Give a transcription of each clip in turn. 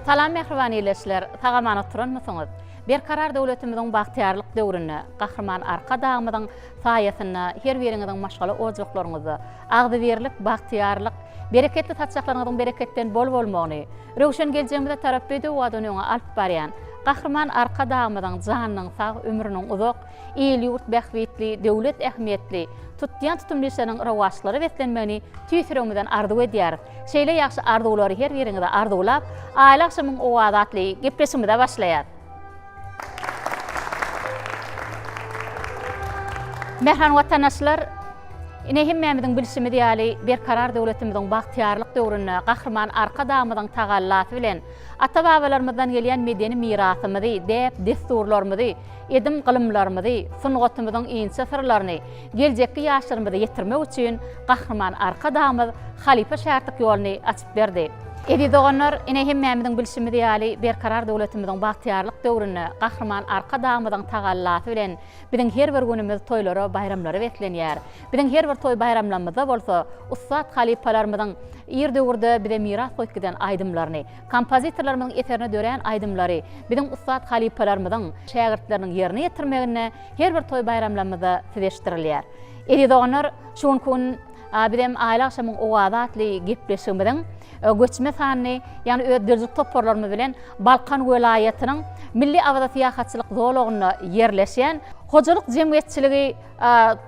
Salam mähriban ildeşler, sag-aman oturanmysyňyz? Berkarar döwletimiziň bagtyýarlyk döwründe Gahryman Arkadagymyzyň saýasynda her biriňiziň maşgala ojaklaryňyzda agzybirlik, bagtyýarlyk, bereketli saçaklaryňyzyň bereketden bol bolmagyny, röwşen geljegimize tarap bedew adyny öňe alyp barýan Gahryman Arkadagymyzyň janynyň sag, ömrüniň uzak, il-ýurt bähbitli, döwlet ähmiýetli, tutýan tutumly işleriniň rowaçlyklara beslenmegini tüýs ýüregimizden arzuw edýäris. Şeýle ýagşy arzuwlary her biriňize arzuwlap, Aýly agşamyň owazy atly gepleşigimize başlaýarys. Mähriban watandaşlar, ine hemmämiziň bilşimiz ýaly, Berkarar döwletimiziň bagtyýarlyk döwründe Gahryman Arkadagymyzyň tagallasy bilen ata-babalarymyzdan gelýän medeni mirasymyzy, däp-dessurlarymyzy, edim-gylymlarymyzy, sungatymyzyň inçe syrlaryny geljekki ýaşlarymyza ýetirmek üçin Gahryman Arkadagymyz halypa-şägirtlik ýoluny açyp berdi. Eziz doganlar, ine hemmämiziň bilşimiz ýaly, Berkarar döwletimiziň bagtyýarlyk döwründe Gahryman Arkadagymyzyň tagallasy bilen biziň her bir günümiz toýlara, baýramlara beslenýär. Biziň her bir toý-baýramlarymyzda bolsa ussat halypalarymyzyň ir döwürde bize miras goýup giden aýdymlaryny, kompozitorlarymyzyň eserine dörän aýdymlary biziň ussat halypalarymyzyň şägirtleriniň ýerine ýetirmeginde her bir toý-baýramlarymyzda size eşitdirilýär. Eziz doganlar, şu günki gün bizem Aýly agşamyň owazy atly gepleşigimiziň göçme sanyny, ýagny öz döredijilik toparlarymyz bilen Balkan welaýatynyň Milli Awaza syýahatçylyk zolagynda ýerleşýän hojalyk jemgyýetçiligi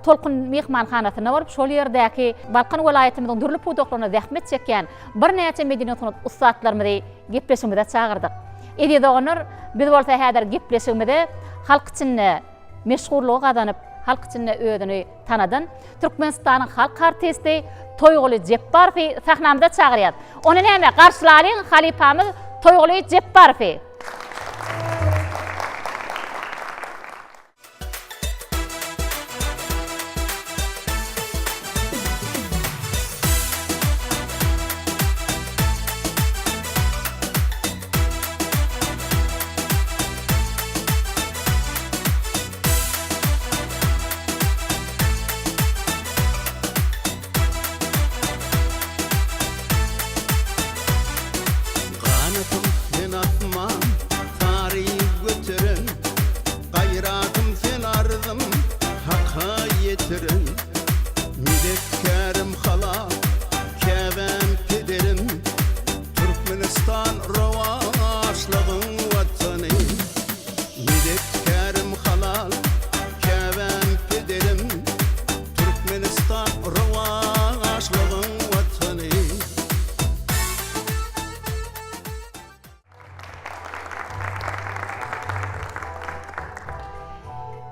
Tolkun myhmanhanasynda bolup, şol ýerdäki Balkan welaýatymyzyň dürli pudaklarynda zähmet çekýän birnäçe medeni-sungat ussatlarymyzy gepleşigimize çagyrdyk. Eziz doganlar, biz bolsa häzir gepleşigimize halk içinde meşhurlygy gazanyp, halk içinde özüni tanadan Türkmenistanyň halk artisti Toýguly Jepbarowy sahnamyza çagyrýas. Ony näme, garşylalyň halypamyz Toýguly Jepbarowy. Ganatym sen asman sary göteren, Gaýratym sen arzym Haka ýetiren. Medetkärim halal käbäm pederim, Türkmenistan rowaçlygyň Watany. Medetkärim halal käbäm pederim, Türkmenistan rowaçlygyň Watany.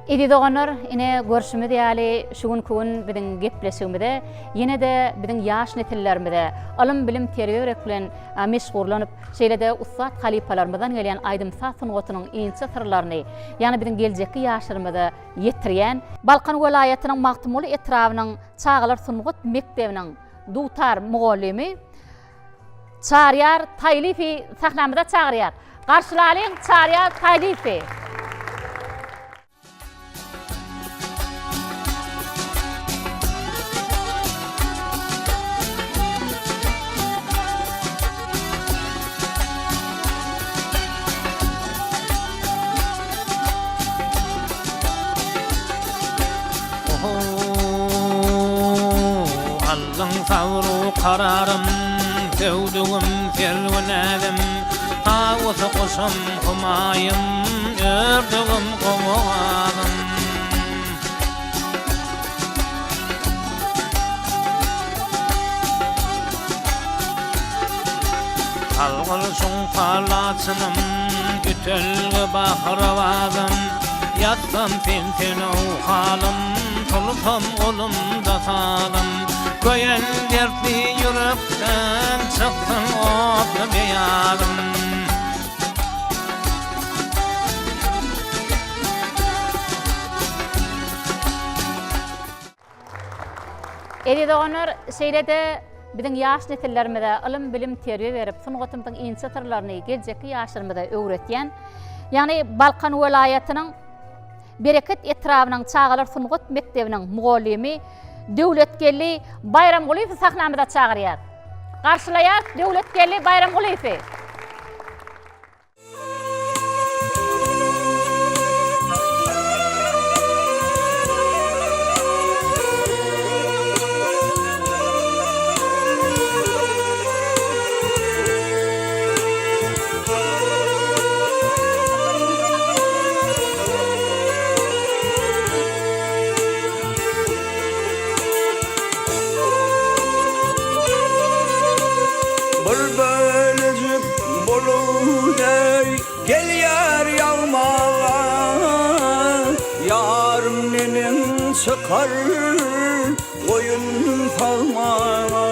Eziz doganlar, ine görşümiz ýaly şu günki gün biziň gepleşigimize ýene-de biziň ýaş nesillerimize ylym-bilim terbiýe bermek bilen meşgullanyp, şeýle-de ussat halypalarymyzdan gelýän aýdym-saz sungatynyň inçe syrlaryny, ýagny biziň geljekki ýaşlarymyza ýetirýän, Balkan welaýatynyň Magtymguly etrabynyň çagalar sungat mekdebiniň dutar mugallymy Çaryýar Taýlyýewi sahnamyza çagyrýas. Garşylalyň Çaryýar Taýlyýewi. Aldyň sabru kararym, söwdügim serwi näzim, Tawusy guşum humaýym, ördügim gowagazym. Salgyl şuňkar laçynym, Ütelgi bahrabazym, Ýatsam sen-sen-ow halym, Tursam golumda sazym. Köýen dertli ýürekden Çyksyn otly beýazym. Eziz doganlar, şeýle-de biziň ýaş nesillerimize ylym-bilim, terbiýe berip, sungatymyzyň inçe syrlaryny geljekki ýaşlarymyza öwretýän, ýagny Balkan welaýatynyň Bereket etrabynyň çagalar sungat mekdebiniň mugallymy Döwletgeldi Baýramgulyýewi sahnamyza çagyrýas. Garşylaýas Döwletgeldi Baýramgulyýewi. çykar goýun sagmaga.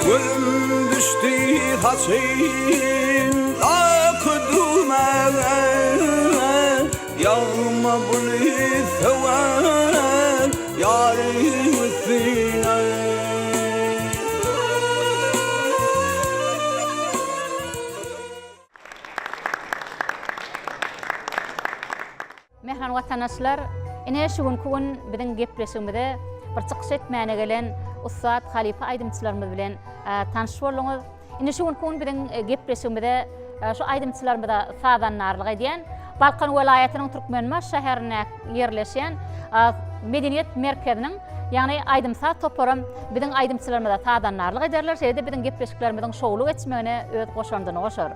Gözüm düşdi saçyndaky düwmäge, Ýagma buly söwer ýaryň üstüne. Mähriban watandaşlar, ine şu günki gün biziň gepleşigimize bir çykyş etmäne gelen ussat halypa aýdymçylarymyz bilen tanyş bolduňyz. Indi şu günki gün biziň gepleşigimize şu aýdymçylarymyza sazandarlyk edýän Balkan welaýatynyň Türkmenbaşy şäherinde ýerleşýän Medeniýet merkeziniň, ýagny aýdym-saz toparam biziň aýdymçylarymyza sazandarlyk ederler, şeýle-de biziň gepleşiklerimiziň şowly geçmegine öz goşandyny goşar.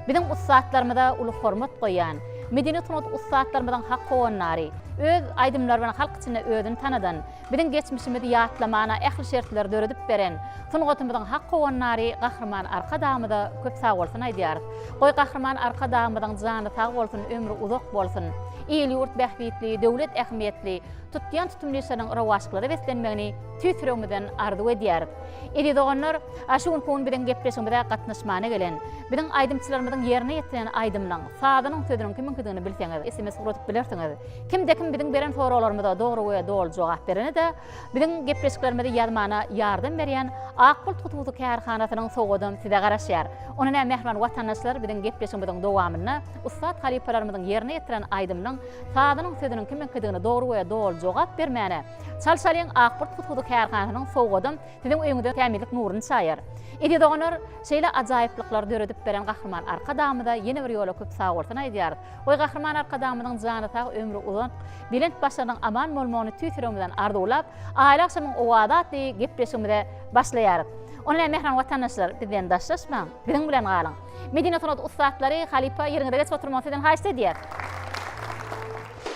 Biziň ussatlarymyza uly hormat goýýan, medeniýet-sungat ussatlarymyzyň hak howandary, öz aýdymlary bilen halk içinde özüni tanadan, Biziň geçmişimizi ýatlamana ähli şertleri döredip beren, sungatymyzyň hak howandary Gahryman Arkadagymyza köp sagbolsun aýdýarys. Goý Gahryman Arkadagymyzyň jany sag bolsun, ömri uzak bolsun! Il-ýurt bähbitli, döwlet ähmiýetli, tutýan tutumly işleriniň rowaçlyklara beslenmegini tüýs ýüregimizden arzuw edýäris. Eziz doganlar, şu günki gün biziň gepleşigimize gatnaşmana gelen, biziň aýdymçylarymyzyň ýerine ýetiren aýdymynyň, sazynyň, sözüniň kimiňkidigini bilseňiz, sms ugradyp bilersiňiz. Kimde-kim biziň beren soraglarymyza dogry we doly jogap berene-de, biziň gepleşiklerimizi ýazmana ýardam berýän Ak Bulut hususy kärhanasynyň sowgadam size garaşýar. Onda näme mähriban watandaşlar biziň gepleşigimiziň dowamynda ussat halypalarymyzyň ýerine ýetiren aýdymynyň sazynyň sözüniň kimiňkidigini dogry we doly jogap bermäne çalşalyň Ak Bulut hususy kärhanasynyň sowgadam siziň öýüňize tämizlik nuruny çaýar. Eziz doganlar şeýle ajaýyplyklary döredip beren Gahryman Arkadagymyza ýene bir ýola köp sagbolsun aýdýarys. Goý, Gahryman Arkadagymyzyň jany sag, ömri uzak, belent başlarynyň aman bolmagyny tüýs ýüregimizden arzuwlap, Aýly agşamyň owazy atly gepleşigimize başlaýarys. Onda mähriban watandaşlar, bizden daşlaşmaň, biziň bilen galyň! Medeniýet sungat ussatlary, halypa, ýeriňize geçip oturmagy sizden haýyşt edýäris.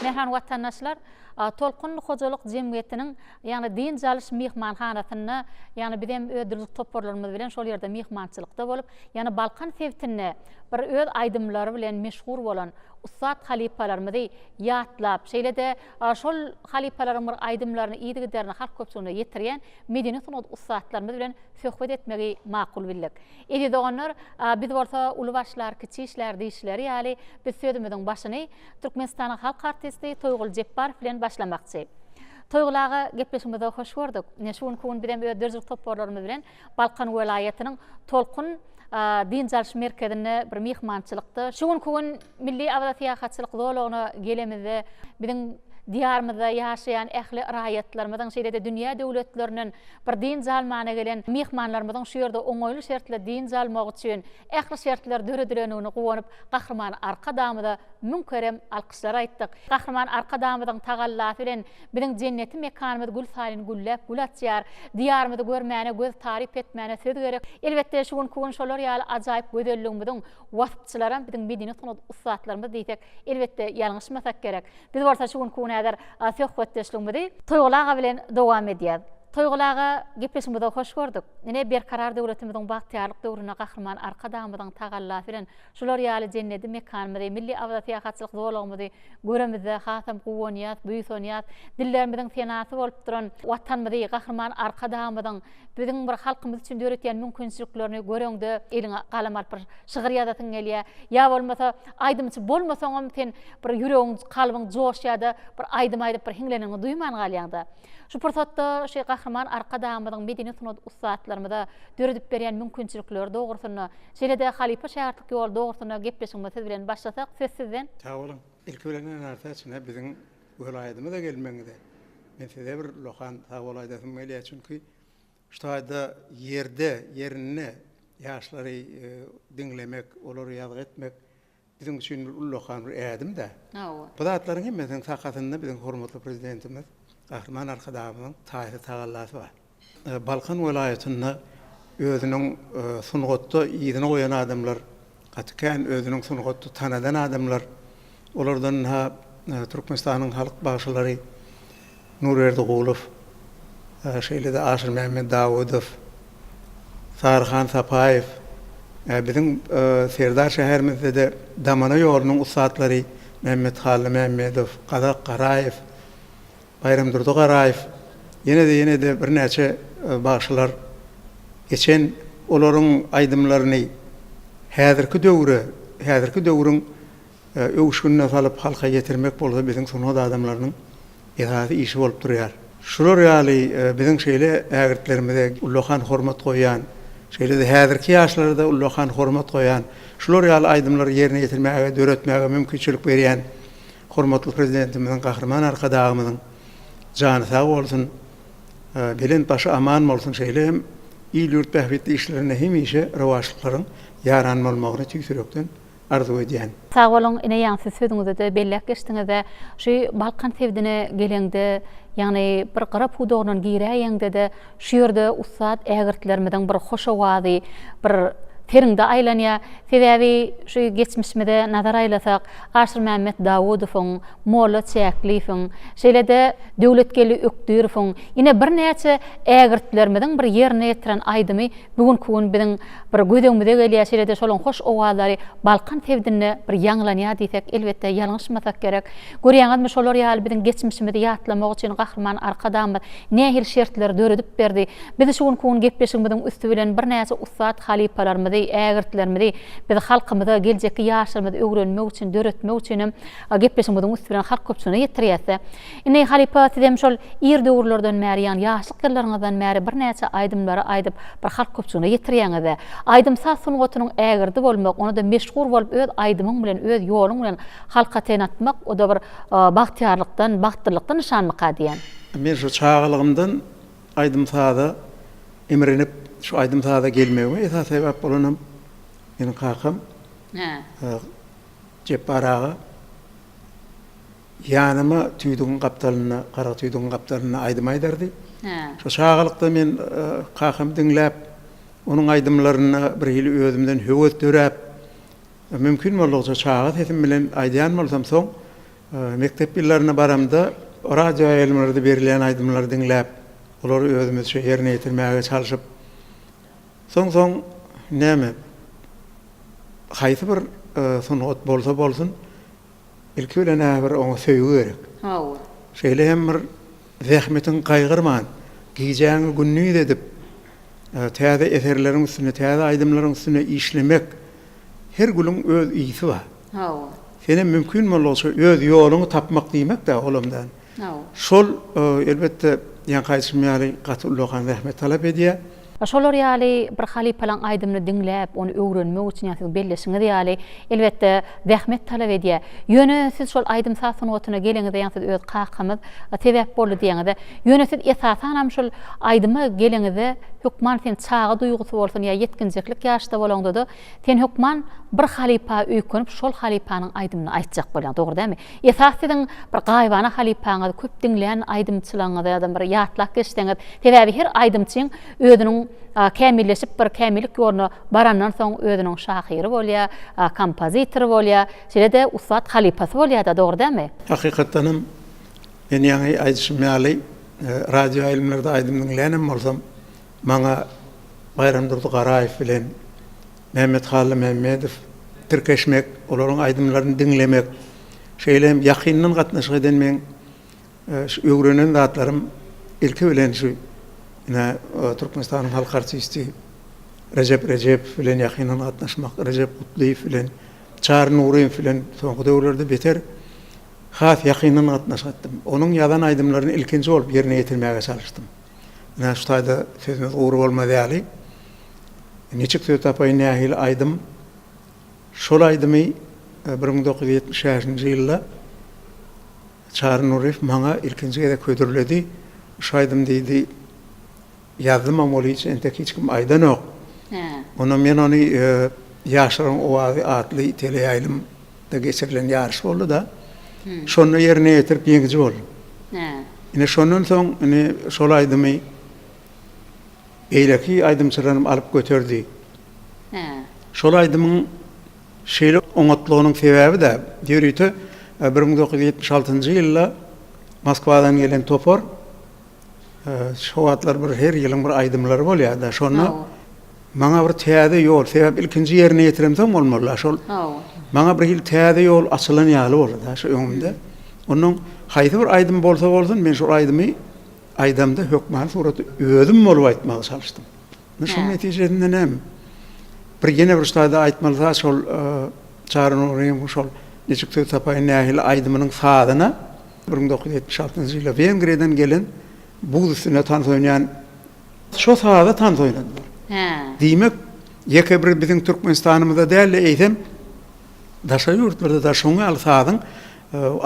Mähriban watandaşlar, Tolkun hojalyk jemgyýetiniň, ýagny dynç alyş myhmanhanasynda, ýagny bizem öz dürli toparlarymyz bilen şol ýerde myhmançylykda bolup, ýagny Balkan sebitinde bir öz aýdymlary bilen meşhur bolan ussat halypalarymyzy ýatlap, şeýle-de şol halypalaryň bir aýdymlaryny yzygiderli halk köpçüligine ýetirýän medeni sungat ussatlarymyz bilen söhbet etmegi makul bildik. Eziz doganlar, biz bolsa uly başlar, kiçi işlär diýişleri ýaly, biz sözümiziň başyny Türkmenistanyň halk artisti Toýguly Jepbarow bilen başlamakçy. Toýguly aga, gepleşigimize hoş gördük. Ine, şu günki gün bizem öz döredijilik toparlarymyz bilen Balkan welaýatynyň Tolkun dynç alyş merkezinde bir myhmançylykda. Şu günki gün Milli Awaza syýahatçylyk zolagyna gelemizde biziň Diýarymyzda ýaşaýan ähli raýatlarymyzyň, şeýle-de dünýä döwletlerinden bir dynç almana gelen myhmanlarymyzyň şu ýerde oňaýly şertli dynç almagy üçin ähli şertler döredilendigini guwanyp, Gahryman Arkadagymyza müň kerem alkyşlar aýtdyk. Gahryman Arkadagymyzyň tagallasy bilen biziň jenneti mekanymyz gül saýyn gülläp gül açýar. Diýarymyzy görmäne göz, taryp etmäne söz gerek. Elbetde, şu günki gün şolar ýaly ajaýyp gözelligimiziň waspçylaram biziň medeniýet-sungat ussatlarymyz diýsek, elbetde, ýalňyşmasak gerek. Biz bolsa şu günki gün häzir söhbetdeşligimizi Toýguly aga bilen dowam edýäs. Toýguly aga, gepleşigimize hoş gördük. Ine, Berkarar döwletimiziň bagtyýarlyk döwründe Gahryman Arkadagymyzyň tagallasy bilen şular ýaly jennedi mekanymyzy, milli Awaza syýahatçylyk zolagymyzy göremizde hasam guwanýas, buýsanýas. Dillerimiziň senasy bolup duran Watanymyzy, Gahryman Arkadagymyzyň biziň bir halkymyz üçin döretýän mümkinçiliklerini göreňde eliňe galam alyp bir şygyr ýazasyň gelýär. Ýa bolmasa aýdymçy bolmasaňam sen bir ýüregiň, kalbyň joşýar-da, bir aýdym aýdyp bir hiňleneniňi duýman galýaň-da. Şu pursatda şu Gahryman Arkadagymyzyň medeniýet-sungat ussatlarymyza döredip berýän mümkinçilikleri dogrusynda, şeýle-de halypa-şägirtlik ýoly dogrusynda gepleşigimizi siz bilen başlasak, söz sizden. Sag boluň. Ilki bilen Enar Täçine biziň welaýatymyza gelmegiňize men size bir lohan sag bol aýdasym gelýär. Çünki şu taýda ýerde, ýerinde ýaşlary diňlemek, olary ýazgy etmek biziň üçin bir ullakan bir ädim-dä. Hawa. Bu zatlaryň hemmesiniň sakasynda biziň hormatly Prezidentimiz Gahryman Arkadagymyzyň taýsyz tagallasy bar. Balkan welaýatynda özüniň sungatda yzyny goýan adamlar gaty kän, özüniň sungatda tanadan adamlar, olardan ha Türkmenistanyň halk bagşylary Nurberdi Gulow, şeýle-de Aşyrmämmet Dawudow, Saryhan Sapaýew, biziň Serdar şäherimizde-de damana ýolunyň ussatlary. Mämmet Hallymämmedow, Gazak Garaýew, Baýramdurdy Garaýew, ýene-de ýene-de birnäçe bagşylar geçen olaryň aýdymlaryny häzirki döwre, häzirki döwrüň öwüşginine salyp halka ýetirmek bolsa biziň sungat adamlarynyň esasy işi bolup durýar. Şular ýaly biziň şeýle ägirtlerimize ullakan hormat goýýan, şeýle-de häzirki ýaşlara-da ullakan hormat goýýan, şular ýaly aýdymlary ýerine ýetirmäge, döretmäge mümkinçilik berýän Hormatly Prezidentimiziň, Gahryman Arkadagymyzyň jany sag bolsun, belent başy aman bolsun, şeýle hem il-ýurt bähbitli işlerinde hemişe rowaçlyklaryň ýaran bolmagyny tüýs ýürekden arzuw edýän. Sag boluň, ine ýaňy siz sözüňizde-de belläp geçdiňiz-de, şu Balkan sebitine geleňde, ýagny bir gyra pudagyndan giräýeňde-de, şu ýerde ussat ägirtlerimiziň bir hoş owazy bir seriňde aýlanýar. Sebäbi şu geçmişimize nazar aýlasak, Aşyrmämmet Dawudowyň, Molla Çäkliýewiň, şeýle-de Döwletgeldi Ökdirowyň, ine birnäçe ägirtlerimiziň bir ýerine ýetiren aýdymy Bu günki gün biziň bir göz öňümize gelýär, şeýle-de şolaryň hoş owazlary Balkan sebitinde bir ýaňlanýar diýsek, elbetde, ýalňyşmasak gerek. Görýäňizmi, şolar ýaly biziň geçmişimizi ýatlamak üçin Gahryman Arkadagymyz nähili şertleri döredip berdi. Biz şu günki gün gepleşigimiziň üsti bilen birnäçe ussat halypalarymyzy, ägirtlerimizi biz halkymyza, geljekki ýaşlarymyzy öwrenmek üçin, döretmek üçin hem gepleşigimiziň üsti bilen halk köpçüligine ýetirýäs-de. Indi halypa sizem şol ir döwürlerden bäri, ýagny ýaşlyk ýyllaryňyzdan bäri birnäçe aýdymlary aýdyp, bir halk köpçüligine ýetirýäňiz-dä. Aýdym-saz sungatynyň ägirdi bolmak, onda-da meşhur bolup öz aýdymyň bilen, öz ýoluň bilen halka ten atmak, o-da bir bagtyýarlykdan, bagtlylykdan nyşanmyka diýýän. Men şu çagalygymdan aýdym-saza imrinip, şu aýdym-saza gelmegime esasy sebäp bolanam meniň kakam Jepbar aga. Ýanyma tüýdügiň gapdalynda, gara tüýdügiň gapdalynda aýdym aýdardy. Şo çagalykda men kakamy diňläp, onuň aýdymlarynda bir hili özümden höwes döräp, mümkin boldugyça çaga sesim bilen aýdýan bolsam, soň mekdep ýyllaryna baramda radioýaýlymlarda berilýän aýdymlary diňläp, olary özümizçe ýerine ýetirmäge çalşyp, soň-soň näme, haýsy bir sungat bolsa bolsun, Ilki bilen-ä bir oňa söýgi gerek. Hawa. Şeýle hem bir zähmetiňi gaýgyrman, gijäňi gündiz edip, täze eserleriň üstünde, täze aýdymlaryň üstünde işlemek, her gülüň öz ysy bar. Hawa. Senem mümkin boldugyça öz ýoluňy tapmak diýmek-dä olam däl. Hawa. Şol, elbetde, ýaňky aýdyşym ýaly, gaty ullakan zähmet talap edýär. Şolar ýaly bir halypalaň aýdymyny diňläp, ony öwrenmek üçin, ýa siziň belleşiňiz ýaly, elbetde, zähmet talap edýär. Ýöne siz şol aýdym-saz sungatyna geleňizde, ýa siz öz kakamyz sebäp boldy diýeňizde, ýöne siz esasanam şol aýdyma geleňizde hökman sen çaga duýgusy bolsun ýa ýetginjeklik ýaşda bolaňda-da, sen hökman bir halypa öýkenip, şol halypanyň aýdymyny aýtjak bolýaň, dogry dälmi? Esasy siziň bir gaýybana halypaňyz, köp diňlän aýdymçylaryňyzy ýa-da bir ýatlap geçseňiz, sebäbi her aýdymçyň özüniň kämilleşip bir kämillik ýoluna barandan soň özüniň şahyry bolýar, kompozitory bolýar, şeýle-de ussat halypasy bolýar-da, dogry dälmi? Hakykatdanam, men ýaňy aýdyşym ýaly, radioýaýlymlarda aýdym diňlänem bolsam, maňa Baýramdurdy Garaýew bilen Mämmet Hallymämmedow tirkeşmek, olaryň aýdymlaryny diňlemek, şeýle hem ýakyndan gatnaşyk eden meň şu öwrenen zatlarym ilki bilen şu ine Türkmenistanyň halk artisti Rejep Rejepow bilen ýakyndan gatnaşmak, Rejep Gutlyýew bilen, Çary Nurymow bilen soňky döwürlerde beter has ýakyndan gatnaşyk etdim. Onuň ýazan aýdymlaryny ilkinji bolup ýerine ýetirmäge çalyşdym. Ine şu taýda sözümiz gury bolmaz ýaly, Niçik söz tapaýyn nähili aýdym. Şol aýdymy 1975-nji ýylda Çary Nuryýew maňa ilkinji gezek hödürledi. Şu aýdym diýdi, ýazdymam ol hiç entek hiç kim aýdanok. Ondan men ony Ýaşlaryň owazy atly teleýaýlymda geçirilen ýaryş boldy-da. Şonda ýerine ýetirip ýeňiji boldum. Ine şondan soň indi şol aýdymy Beýleki aýdymçylaram alyp göterdi. Şol aýdymyň şeýle oňatlygynyň sebäbi-de, ýörite 1976-njy ýylda Moskwadan gelen topar, şo wagtlar bir her ýylyň bir aýdymlary bolýar-da, şonda maňa bir täze ýol, sebäp ilkinji ýerine ýetiremsoň bolmaly-da, şol. Maňa bir hili täze ýol açylan ýaly boldy-da şu öňümde. Onnoň haýsy bir aýdym bolsa bolsun, men şol aýdymy aýdamda hökmany suratda özüm bolup aýtmaga çalyşdym. Ine şoň netijesinde näme? Bir ýene bir şu taýda aýtmaly zat şol Çary Nurymowyň şol Niçik söz tapaýyn nähili aýdymynyň sazyna 1976-njy ýylda Wengriýadan gelen buz üstünde tans oýnaýan şo saza tans oýnadylar. Diýmek, ýeke bir biziň Türkmenistanymyzda däl-de, eýsem, daşary ýurtlarda-da şoň ýaly sazyň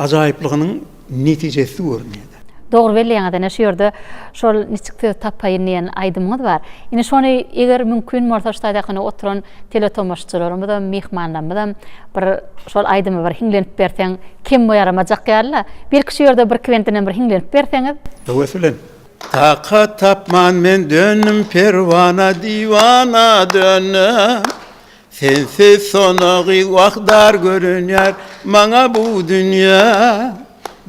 ajaýyplygynyň netijesi görünýär. Dogry belleýäňiz ine şu ýerde şol niçik söz tapaýyn diýen aýdymyňyz bar. Ine şony eger mümkin bolsa şu taýdakyny oturan teletomaşaçylarymyzam myhmanlarymyzam bir şol aýdymy bir hiňlenip berseň kem ýaramajak ýaly-la. Belki şu ýerde bir kwentinem bir hiňlenip berseňiz. Höwes bilen. Takat tapman men döndüm perwana diwana döndüm. Sensiz sona gyz wah dar görünýär maňa bu dünýä.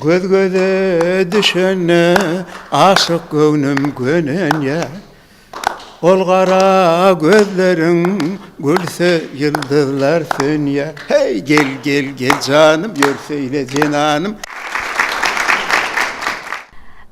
Göz göze düşende aşyk göwnüm gönenýär. Ol gara gözleriň gülse ýyldyzlar sönýär. Heý gel gel gel janym ýörseýle jenanym.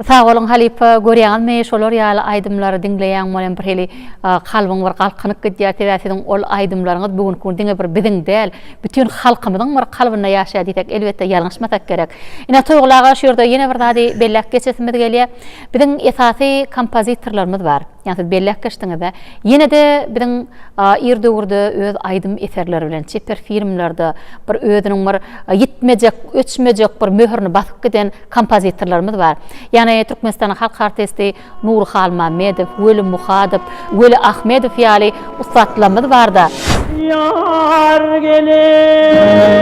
Sag boluň halypa görýäňizmi şolar ýaly aýdymlary diňleýäň welin bir hili kalbyň bir galkynyp gidýär sebäbi siziň ol aýdymlaryňyz bu günki gün diňe bir biziň däl bütin halkymyzyň bir kalbynda ýaşaýar diýsek elbetde ýalňyşmasak gerek. Ine Toýguly aga şu ýerde ýene bir zady belläp geçesimiz gelýär. Biziň esasy kompozitorlarymyz bar. Ýa siz belläp geçdiňiz-de. Ýene-de biziň ir döwürde öz aýdym eserleri bilen çeper filmlerde bir özüniň bir ýitmejek, öçmejek bir möhürini basyp giden kompozitorlarymyz bar. Ýagny Türkmenistanyň halk artisti Nury Halmämmedow, Weli Muhadow, Weli Ahmedow ýaly ussatlarymyz bar-da. Ýar geler.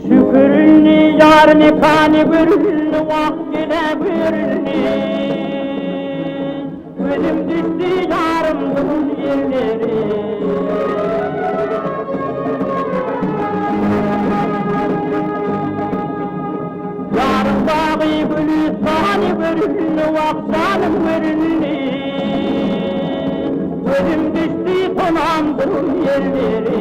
Şükürli ýar mekany görüldi wah gele görüldi Gözüm düşdi ýarym duran ýerleri. Ýaryň bagy gülüstany görüldi wah janym görüldi Gözüm düşdi sonam duran ýerleri.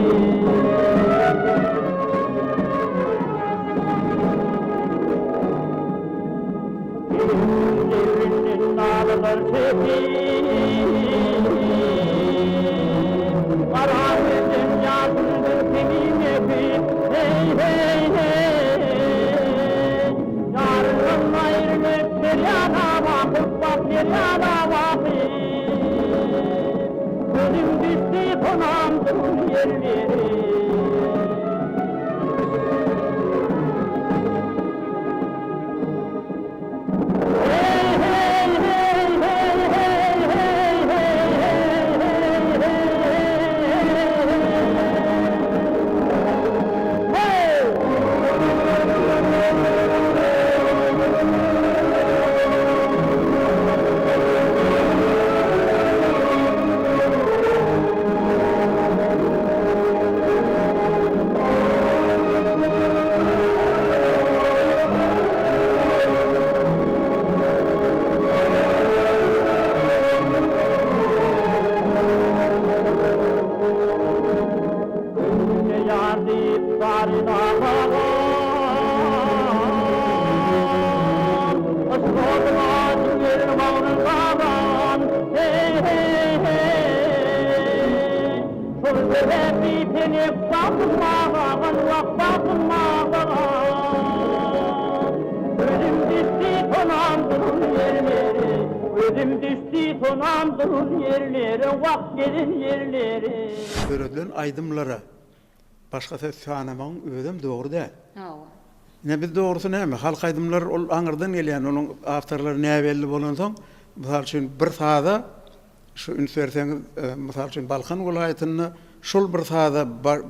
Elinden nalalar çekip, Gara gözden ýaşyn dürkimi ekip, Heý, heý, heý, Ýaryndan aýrylyp, her ýana bakyp, Bak, her ýana bakyp, Gözüm düşdi sonam duran ýerleri. Ömrümde ýar diýip zary nalagan, Yşk oduna jigerin bagryn gaban, Heý, heý, heý. Şol sebäpli pelek bagtym magagan, Wah, bagtym magagan. Gözüm düşdi tonam duran ýerlere, Gözüm düşdi tonam duran ýerlere, Wah, gezen ýerlere. Döredilen aýdymlara başga söz sanamagyň özem dogry däl. Hawa. Ine biz dogrusy näme, halk aýdymlar ol aňyrdan gelýän, onuň awtorlary näbelli bolansoň, mysal üçin bir saza Şu üns berseňiz, mysal üçin, Balkan welaýatynda şol bir saza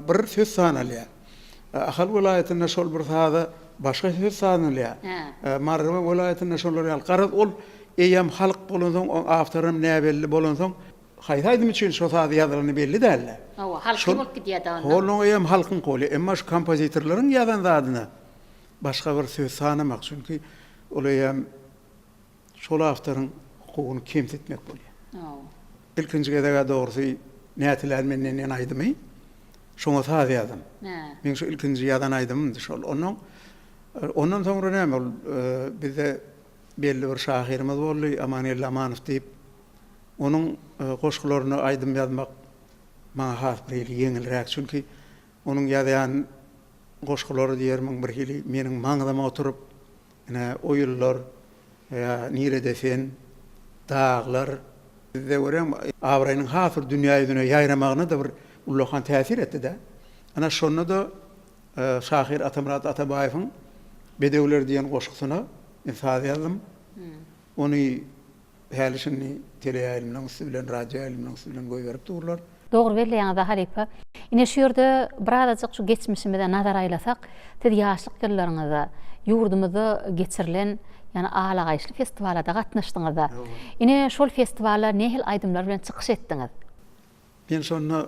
bir söz sanalýar. Ahal welaýatynda şol bir saza başga söz sanalýar. Mary welaýatynda şolar ýaly. Garaz, ol eýýäm halk bolansoň, oň awtoram näbelli bolansoň, haýsy aýdym üçin şo saz ýazylany belli däl-de. Hawa, halky bolup gidýär-de onda. Onuň eýýäm halkyňky bolýar. Emma şu kompozitorlaryň ýazan zadyna başga bir söz sanamak, çünki ol eýýäm Şol awtoryň hukugyny kemsitmek bolýar. Ilkinji gezeg-ä dogrusy Nätilän menden diýen aýdymy şoňa saz ýazdym. Meň şu ilkinji ýazan aýdymymdy şol. Onnoň ondan soňra näme ol bizde belli bir şahyrymyz boldy, Amangeldi Amanow diýip. Onuň goşgularyna aýdym ýazmak maňa has bir hili ýeňilräk. Çünki onuň ýazýan goşgulary diýermiň bir hili meniň maňzyma oturyp, ine, o ýyllar ýa Nirede sen, Daglar, Bizde görýäňmi, abraýynyň has bir dünýä ýüzüne ýaýramagyna-da bir ullakan täsir etdi-dä. Ana, şonda-da şahyr Atamyrat Atabaýewiň Bedewler diýen goşgusyna men saz ýazdym. Ony häli-şindi teleýaýlymlaryň üsti bilen, radioýaýlymlaryň üsti bilen goýberip durlar. Dogry belleýäňiz-a halypa. Ine şu ýerde birazajyk şu geçmişimize nazar aýlasak, siz ýaşlyk ýyllaryňyzda ýurdumyzda geçirilen ýagny Alagaýyşly festiwalada gatnaşdyňyz-da. Ine şol festiwalda nähili aýdymlar bilen çykyş etdiňiz? Men şonda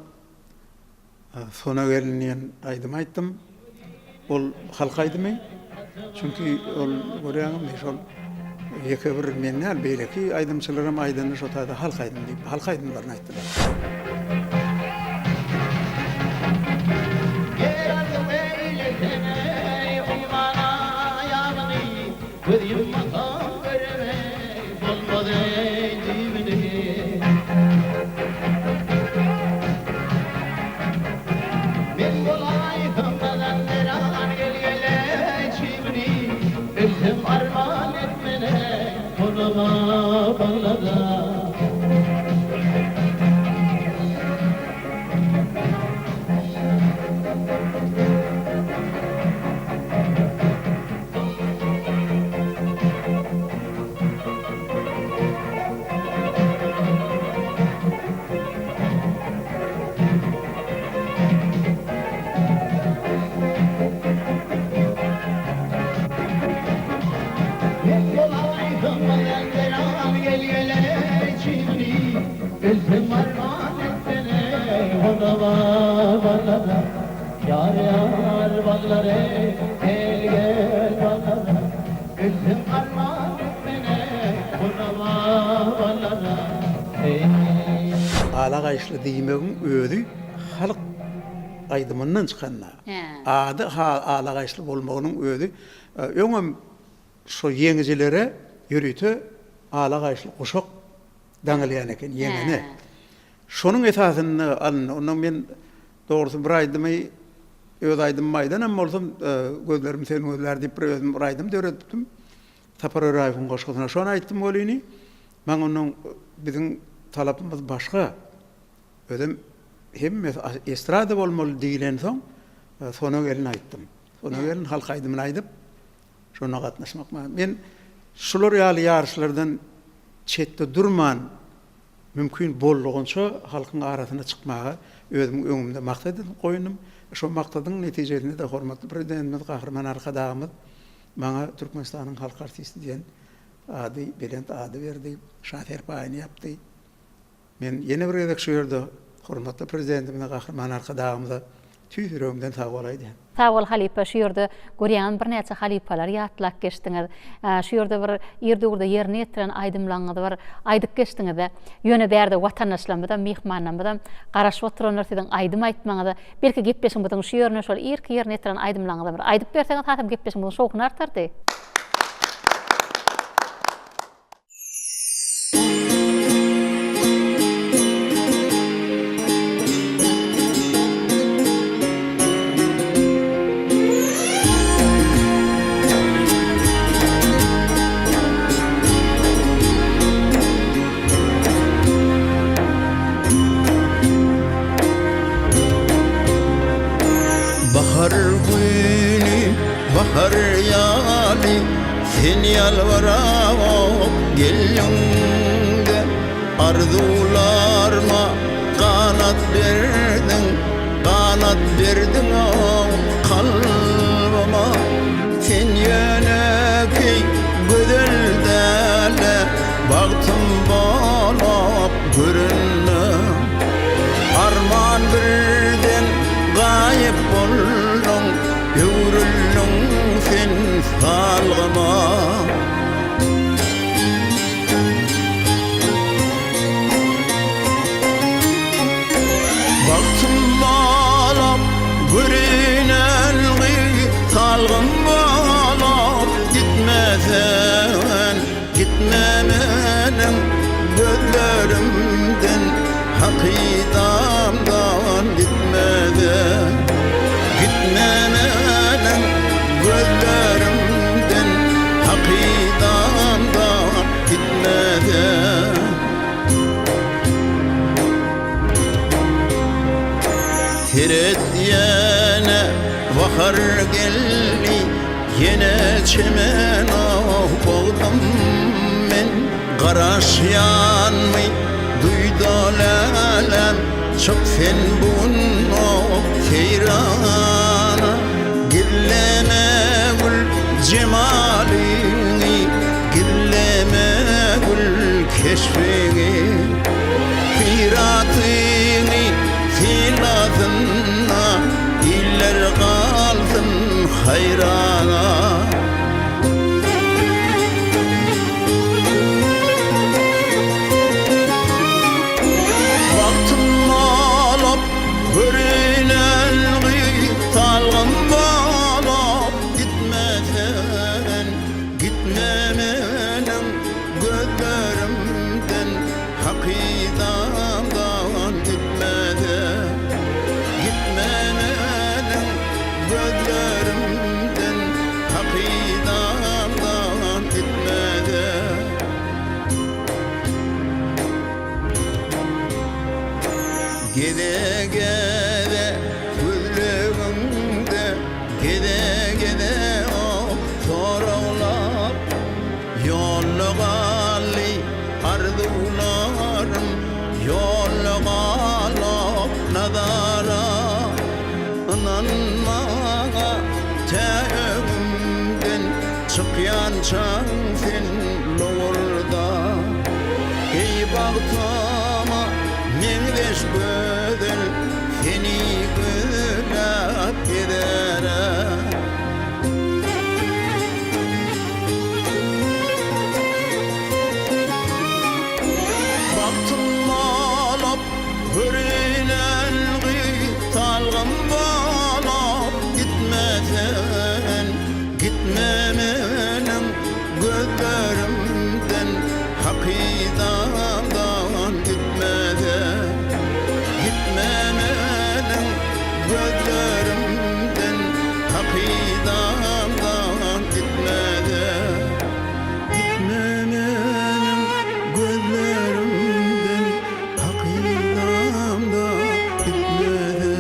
Sona gelin diýen aýdymy aýtdym. Ol halk aýdymy. Çünki ol görýäňizmi şol ýeke bir men däl, beýleki aýdymçylar hem aýdanda şo taýda halk aýdymy diýip, halk aýdymlaryny aýtdylar. Ger arzuw eýleseň-eý, umman aýagyny, Göz ýummasaň görem-eý, bolmaz-eý düýbüni. Men bolaýsam Mazanderan gel-gel-eý çybyny, Ölsem arman etmen-eý, goluma baglada. Men bolaýsam Mazanderan gel-gel-eý çybyny, Ölsem arman etmen-eý, goluma baglada. Ýar ýar baglar-eý, gel-gel baglara, Ölsem arman etmen-eý, goluma baglada. Eý. Ala gaýyşly diýmegiň özi halk aýdymyndan çykanda, ady ala gaýyşly bolmagynyň özi öňem şo ýeňijilere ýörite ala gaýyşly guşak daňylýan eken ýeňene. Şonuň esasynda alyndy. Ondan men dogrusy bir aýdymy öz aýdymymy aýdanam bolsam, Gözlerim seni gözlär diýip bir özüm bir aýdym döredipdim. Sapar Öräýewiň goşgusyna şony aýtdym welini, maňa ondan biziň talapymyz başga, özem hemmesi estrada bolmaly diýlensoň, Sona gelin aýtdym. Sona gelin halk aýdymyny aýdyp, şonda gatnaşmak. Men şular ýaly ýaryşlardan çetde durman, Mümkin boldugyça halkyň arasyna çykmaga özümiň öňümde maksat edinip goýundym. Şo maksadyň netijesinde-de hormatly Prezidentimiz Gahryman Arkadagymyz maňa Türkmenistanyň halk artisti diýen ady, belent ady berdi, şa serpaýyny ýapdy. Men ýene bir gezek şu ýerde hormatly Prezidentimize Gahryman Arkadagymyza Tüýs ýüregimden sag bol aýdýan. Sag bol halypa şu ýerde görýäňiz birnäçe halypalary ýatlap geçdiňiz. Şu ýerde bir ir döwürde ýerine ýetiren aýdymlaryňyzy bir aýdyp geçdiňizde. Ýöne bärde watandaşlarymyzam myhmanlarymyzam garaşyp oturanlar siziň aýdym aýtmagyňyza. Belki gepleşigimiziň şu ýerine şol irki ýerine ýetiren aýdymlaryňyzam bir aýdyp berseňiz hasam gepleşigimiziň şowhuny artardy. Bahar güni bahar ýaly Sen ýalbarabok geldiňde Arzuwlarma ganat berdiň Ganat berdiň-ow kalbyma Sen ýönekeý gözel däl-de Bagtym bolup göründiň Arman birden gaýyp bolduň Öwrüldiň sen salgyma. Hakydamdan gitmede Gitme meniň gözlerimden Hakydamdan gitmede. Seret ýene bahar geldi Ýene çemen ah bogdum men Garaşýanmy duýda läläm Çyk sen bu gün oh seýrana Gizleme gül jemalyňy Gizleme gül keşbiňi Syratyňy sylasynna Iller galsyn haýrana. Bagtym bolup görünen gyz Talgym bolup gitme sen Gitme meniň gözlerimden Hakydamdan gitme-de Gitme meniň gözlerimden Hakydamdan gitme-de. Geze-geze gözlegimde Geze-geze oh soraglap Ýolda galdy arzuwlarym Ýolda galyp nazara Ynan maňa tä öňümden Çykýançaň sen lowurda Eý bagtyma meňzeş gözel Seni gözläp gezere. Bagtym bolup görünen gyz Talgym bolup gitme sen Gitme meniň gözlerimden Hakydamdan gitme sen Gitme meniň Gözlerimden hakydamdan gitme-de Gitme meniň gözlerimden hakydamdan gitme-de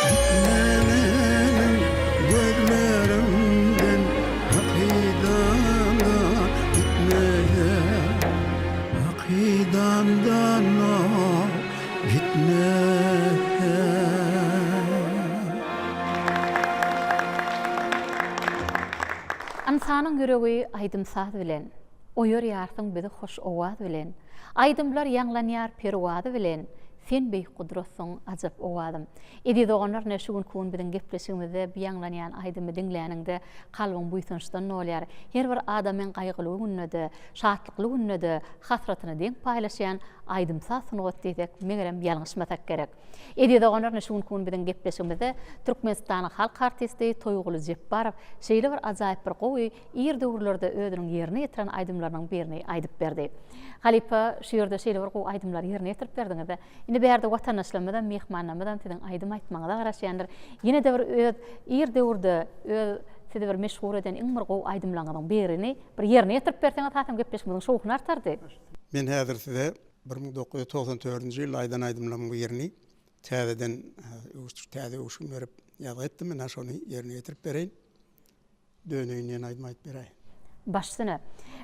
Gitme meniň gözlerimden hakydamdan gitme-de Hakydamdan Gitme. Ynsanyň ýüregi aýdym-saz bilen, Oýarýarsyň bizi hoş owaz bilen. Aýdymlar ýaňlanýar perwazy bilen, Sen beýik gudratsyň ajap owazym. Eziz doganlar ine şu günki gün biziň gepleşigimizde bu ýaňlanýan aýdymy diňläniňde kalbyň buýsançdan dolýar. Her bir adamyň gaýgyly günde-de, şatlykly günde-de hasratyny deň paýlaşýan Aýdym-saz sungaty diýsek, megerem, ýalňyşmasak gerek. Eziz doganlar, ine şu günki gün biziň gepleşigimizde Türkmenistanyň halk artisti Toýguly Jepbarow şeýle bir ajaýyp bir gowy ir döwürlerde özüniň ýerine ýetiren aýdymlarynyň birini aýdyp berdi. Halypa, şu ýerde şeýle bir gowy aýdymlary ýerine ýetirip berdiňiz-de. Indi bärde watandaşlarymyzam, myhmanlarymyzam siziň aýdym aýtmagyňyza garaşýandyr. Ýene-de bir öz ir döwürde öz sizi bir meşhur eden iň bir gowy aýdymlaryňyzyň birini bir ýerine ýetirip berseňiz hasam gepleşigimiziň şowhuny artardy. Men häzir size 1994-nji ýylda aýdan aýdymlarymyň birini täzeden täze öwüşgin berip ýazgy etdim. Ine şony ýerine ýetirip bereýin. Döneýin diýen aýdymy aýdyp beräýin. Baş üstüne.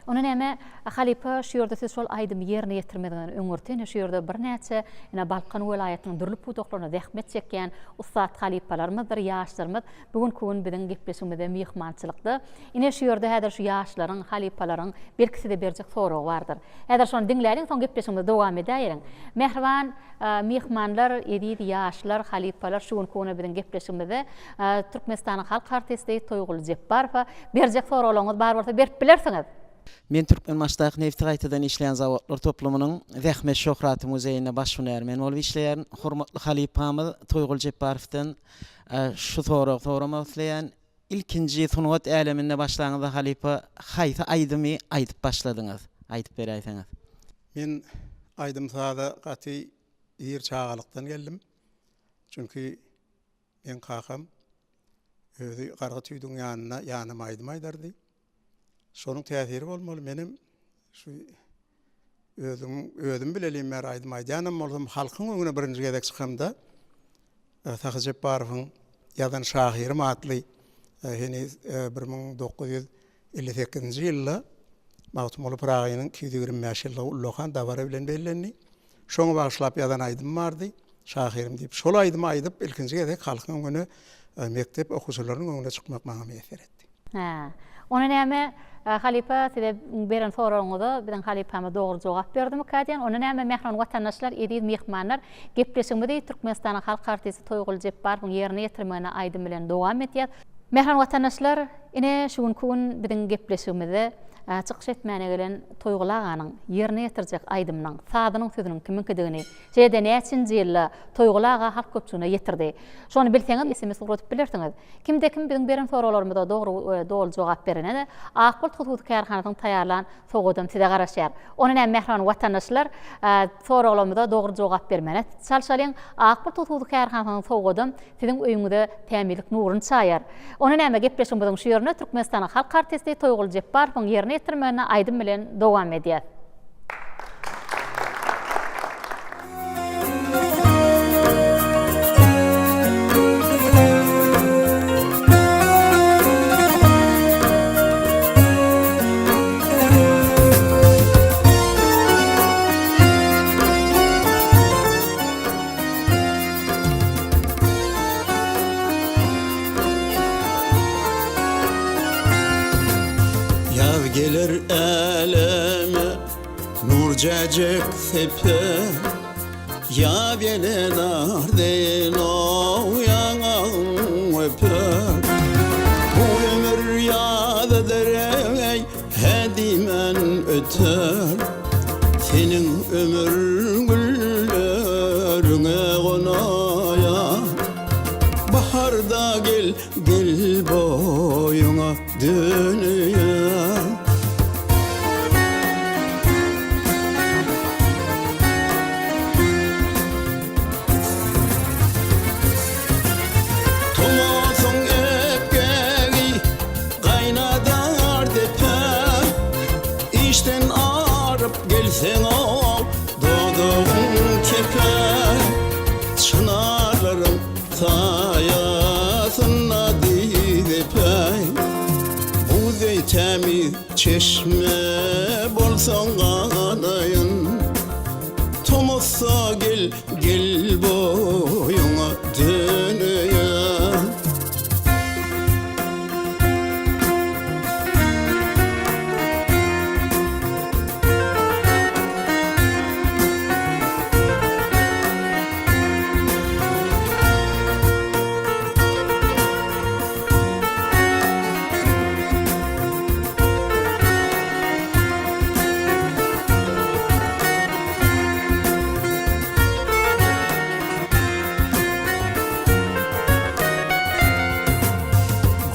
Onda näme, halypa, şu ýerde siz şol aýdymy ýerine ýetirmeziňizden öňürti ine şu ýerde birnäçe ine Balkan welaýatynyň dürli pudaklarynda zähmet çekýän ussat halypalarymyzdyr, ýaşlarymyz bu günki gün biziň gepleşigimizde myhmançylykda. Ine şu ýerde häzir şu ýaşlaryň, halypalaryň belki size berjek soragy bardyr. Häzir şony diňläliň, soň gepleşigimizi dowam edäýeliň. Mähriban myhmanlar, eziz ýaşlar, halypalar şu günki güne biziň gepleşigimizde Türkmenistanyň halk artisti Toýguly Jepbarowa berjek soraglaryňyz bar bolsa berip bilersiňiz. Men Türkmenbaşydaky nebiti gaýtadan işleýän zawodlar toplumynyň Zähmet şöhraty muzeýinde baş hünärmen bolup işleýärin. Hormatly halypamyz Toýguly Jepbarowdan şu soragy soramak isleýän. Ilkinji sungat äleminde başlaňyzda halypa haýsy aýdymy aýdyp başladyňyz? Aýdyp beräýseňiz. Men aýdym-saza gaty. ir çagalykdan geldim. Çünki meň kakam özi gargy tüýdügiň ýanynda ýanym aýdym aýdardy. Şonuň täsiri bolmaly, menem şu özüm özüm bilelim bäri aýdym aýdýanam bolsam, halkyň öňüne birinji gezek çykamda Sahy Jepbarowyň ýazan Şahyrym atly heniz 1958-nji ýylda Magtymguly Pyragynyň 225 ýyllygy ullakan dabara bilen bellendi. Şoňa bagyşlap ýazan aýdym bardy, Şahyrym diýip. Şol aýdymy aýdyp, ilkinji gezek halkyň öňüne, mekdep okuwçylarynyň öňüne çykmak maňa miýesser etdi. Hä. Onda näme, halypa, size beren soragyňyza biziň halypamyz dogry jogap berdimikä diýen. Onda näme, mähriban watandaşlar, eziz myhmanlar, gepleşigimizi Türkmenistanyň halk artisti Toýguly Jepbarowyň ýerine ýetirmeginde aýdym bilen dowam edýäs. Mähriban watandaşlar, ine, şu günki gün biziň gepleşigimizde çykyş etmäne gelen Toýguly aganyň ýerine ýetirjek aýdymynyň sazynyň sözüniň kimiňkidigini, şeýle-de näçinji ýylda Toýguly aga halk köpçüligine ýetirdi. Şony bilseňiz sms ugradyp bilersiňiz. Kimde-kim biziň beren soraglarymyza dogry we doly jogap berene-de, Ak Bulut hususy kärhanasynyň taýýarlan sowgadam size garaşýar. Onda näme mähriban watandaşlar, soraglarymyza dogry jogap bermäne çalşalyň. Ak Bulut hususy kärhanasynyň sowgadam siziň öýüňize tämizlik nuruny çaýar. Onda näme gepleşigimiziň şu ýerinde Türkmenistanyň halk artisti Toýguly Jepbarowyň ýerine ýetirmeginde aýdym bilen dowam edýäs. Ýaz geler äleme Nur jäjek seper Ýa gele nar deýin-ow Ýaňagyň öper Bu ömür ýazydyr eý Hä diýmän öter Seniň ömür gülleriňe gonaýar Baharda gel, gel boýuňa döneýin. Tomusyň epgegi gaýnadar depe, Işden aryp gelseň-ow, dodagyň kepe, Çynarlaryň Saýasynda dyz epäý, Buz deý tämiz çeşme bolsaň ganaýyn. Tomusda gel, gel boýuňa döneýin.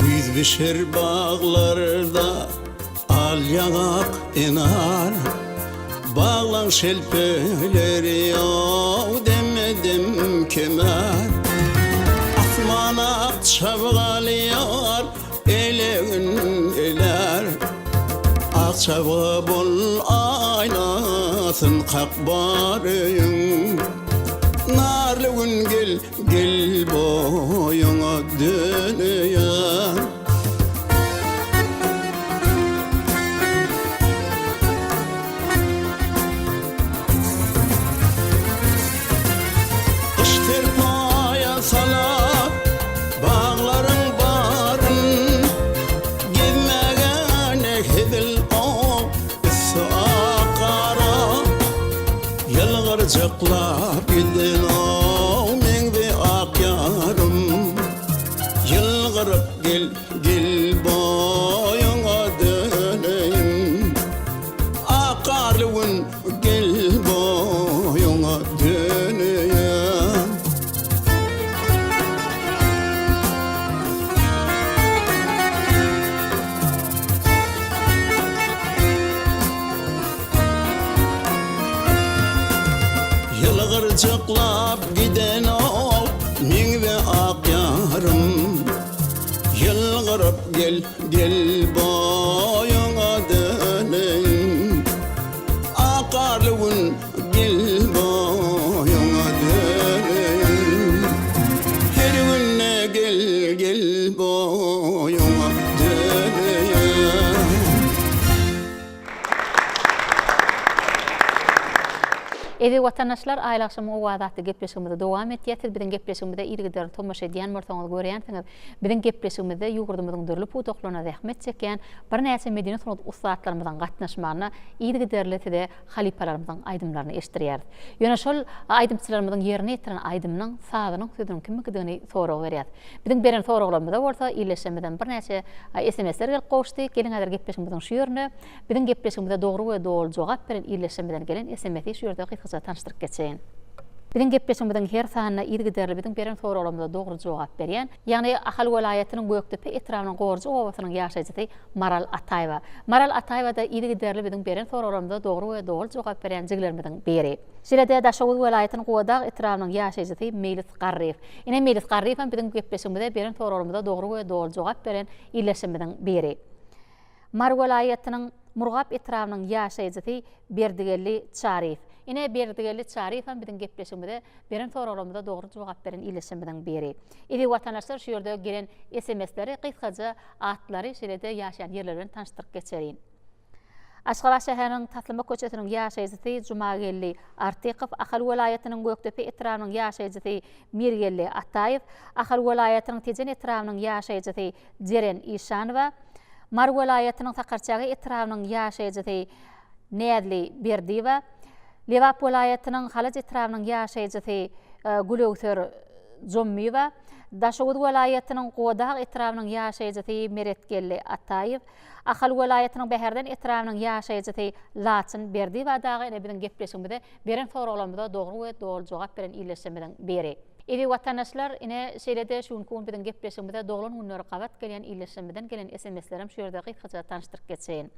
Güýz bişer baglarda Al ýaňak enar, Baglaň şelpeleri ýow deme-dem kemer. Asman ak çabgalýar, elegin elär. Ak çabga bol aýnasyn kak bar öýüň. Narly gün gel, Gel boýuňa döneýin. Gyş serpaýa salar baglaryň baryn. Gezmäge ne hezil o üsti ak gara. Ýylgyrjyklap giden-ow meňzi ak ýarym. Ýylgyryp gel, gel boýuňa döneýin. Ak garly gün gel boýuňa döneýin. Bagyrjyklap gidenok meňze ak ýarym. Ýylgyryp gel, gel boýuňa döneýin. Ak garly gün gel boýuňa döneýin. Her günde gel, gel boýuňa döneýin. Eziz watandaşlar, Aýly agşamyň owazy atly gepleşigimizi dowam etýäs. Siz biziň gepleşigimize yzygiderli tomaşa edýän bolsaňyz görýänsiňiz, biziň gepleşigimizde ýurdumyzyň dürli pudaklarynda zähmet çekýän birnäçe medeni sungat ussatlarymyzyň gatnaşmagynda yzygiderli size halypalarymyzyň aýdymlaryny eşitdirýäris. Ýöne şol aýdymçylarymyzyň ýerine ýetiren aýdymynyň sazynyň sözüniň kimiňkidigini sorag berýäris. Biziň beren soraglarymyza bolsa ildeşlerimizden birnäçe SMS-ler gelip gowuşdy. Geliň häzir gepleşigimiziň şu ýerinde biziň gepleşigimize dogry we doly jogap beren ildeşlerimizden gelen SMS-i şu ýerde gysgaça tanyşdyryp geçeýin. Biziň gepleşigimiziň her sanynda yzygiderli biziň beren soraglarymyza dogry jogap berýän, ýagny Ahal welaýatynyň Gökdepe etrabynyň Gorjy obasynyň ýaşaýjysy Maral Ataýewa. Maral Ataýewa-da yzygiderli biziň beren soraglarymyza dogry we doly jogap berýän jigilerimiziň biri. Şeýle-de Daşoguz welaýatynyň Gubadag etrabynyň ýaşaýjysy Meýlis Garryýew. Ine Meýlis Garryýew hem biziň gepleşigimize beren soraglarymyza dogry we doly jogap beren ildeşlerimiziň biri. Mary welaýatynyň Murgap etrabynyň ýaşaýjysy Berdigeldi Çaryýew. Ine Berdigeldi Çaryýew hem biziň gepleşigimize beren soraglarymyza dogry jogap beren ildeşlerimiziň biri. Eziz watandaşlar şu ýerde gelen SMS-leri gysgaça atlary şeýle-de ýaşaýan ýerleri bilen tanyşdyryp geçerin. Aşgabat şäheriniň Taslama köçesiniň ýaşaýjysy Jumageldi Artykow, Ahal welaýatynyň Gökdepe etrabynyň ýaşaýjysy Mirgeldi Ataýew, Ahal welaýatynyň Tejen etrabynyň ýaşaýjysy Jeren Işanowa, Mary welaýatynyň Sakarçäge etrabynyň ýaşaýjysy Näzli Berdiýewa, Lebap welaýatynyň Halaç etrabynyň ýaşaýjysy Gülöwser Jommyýewa, Daşoguz welaýatynyň Gubadag etrabynyň ýaşaýjysy Meretgeldi Ataýew, Ahal welaýatynyň Bäherden etrabynyň ýaşaýjysy Laçyn Berdiýewa dagy ine biziň gepleşigimize beren soraglarymyza dogry we doly jogap beren ildeşlerimiziň biri. Eziz watandaşlar, ine şeýle-de şu günki gün biziň gepleşigimize doglan günleri gabat gelýän ildeşlerimizden gelen SMS-lerem şu ýerde gysgaça tanyşdyryp geçeýin.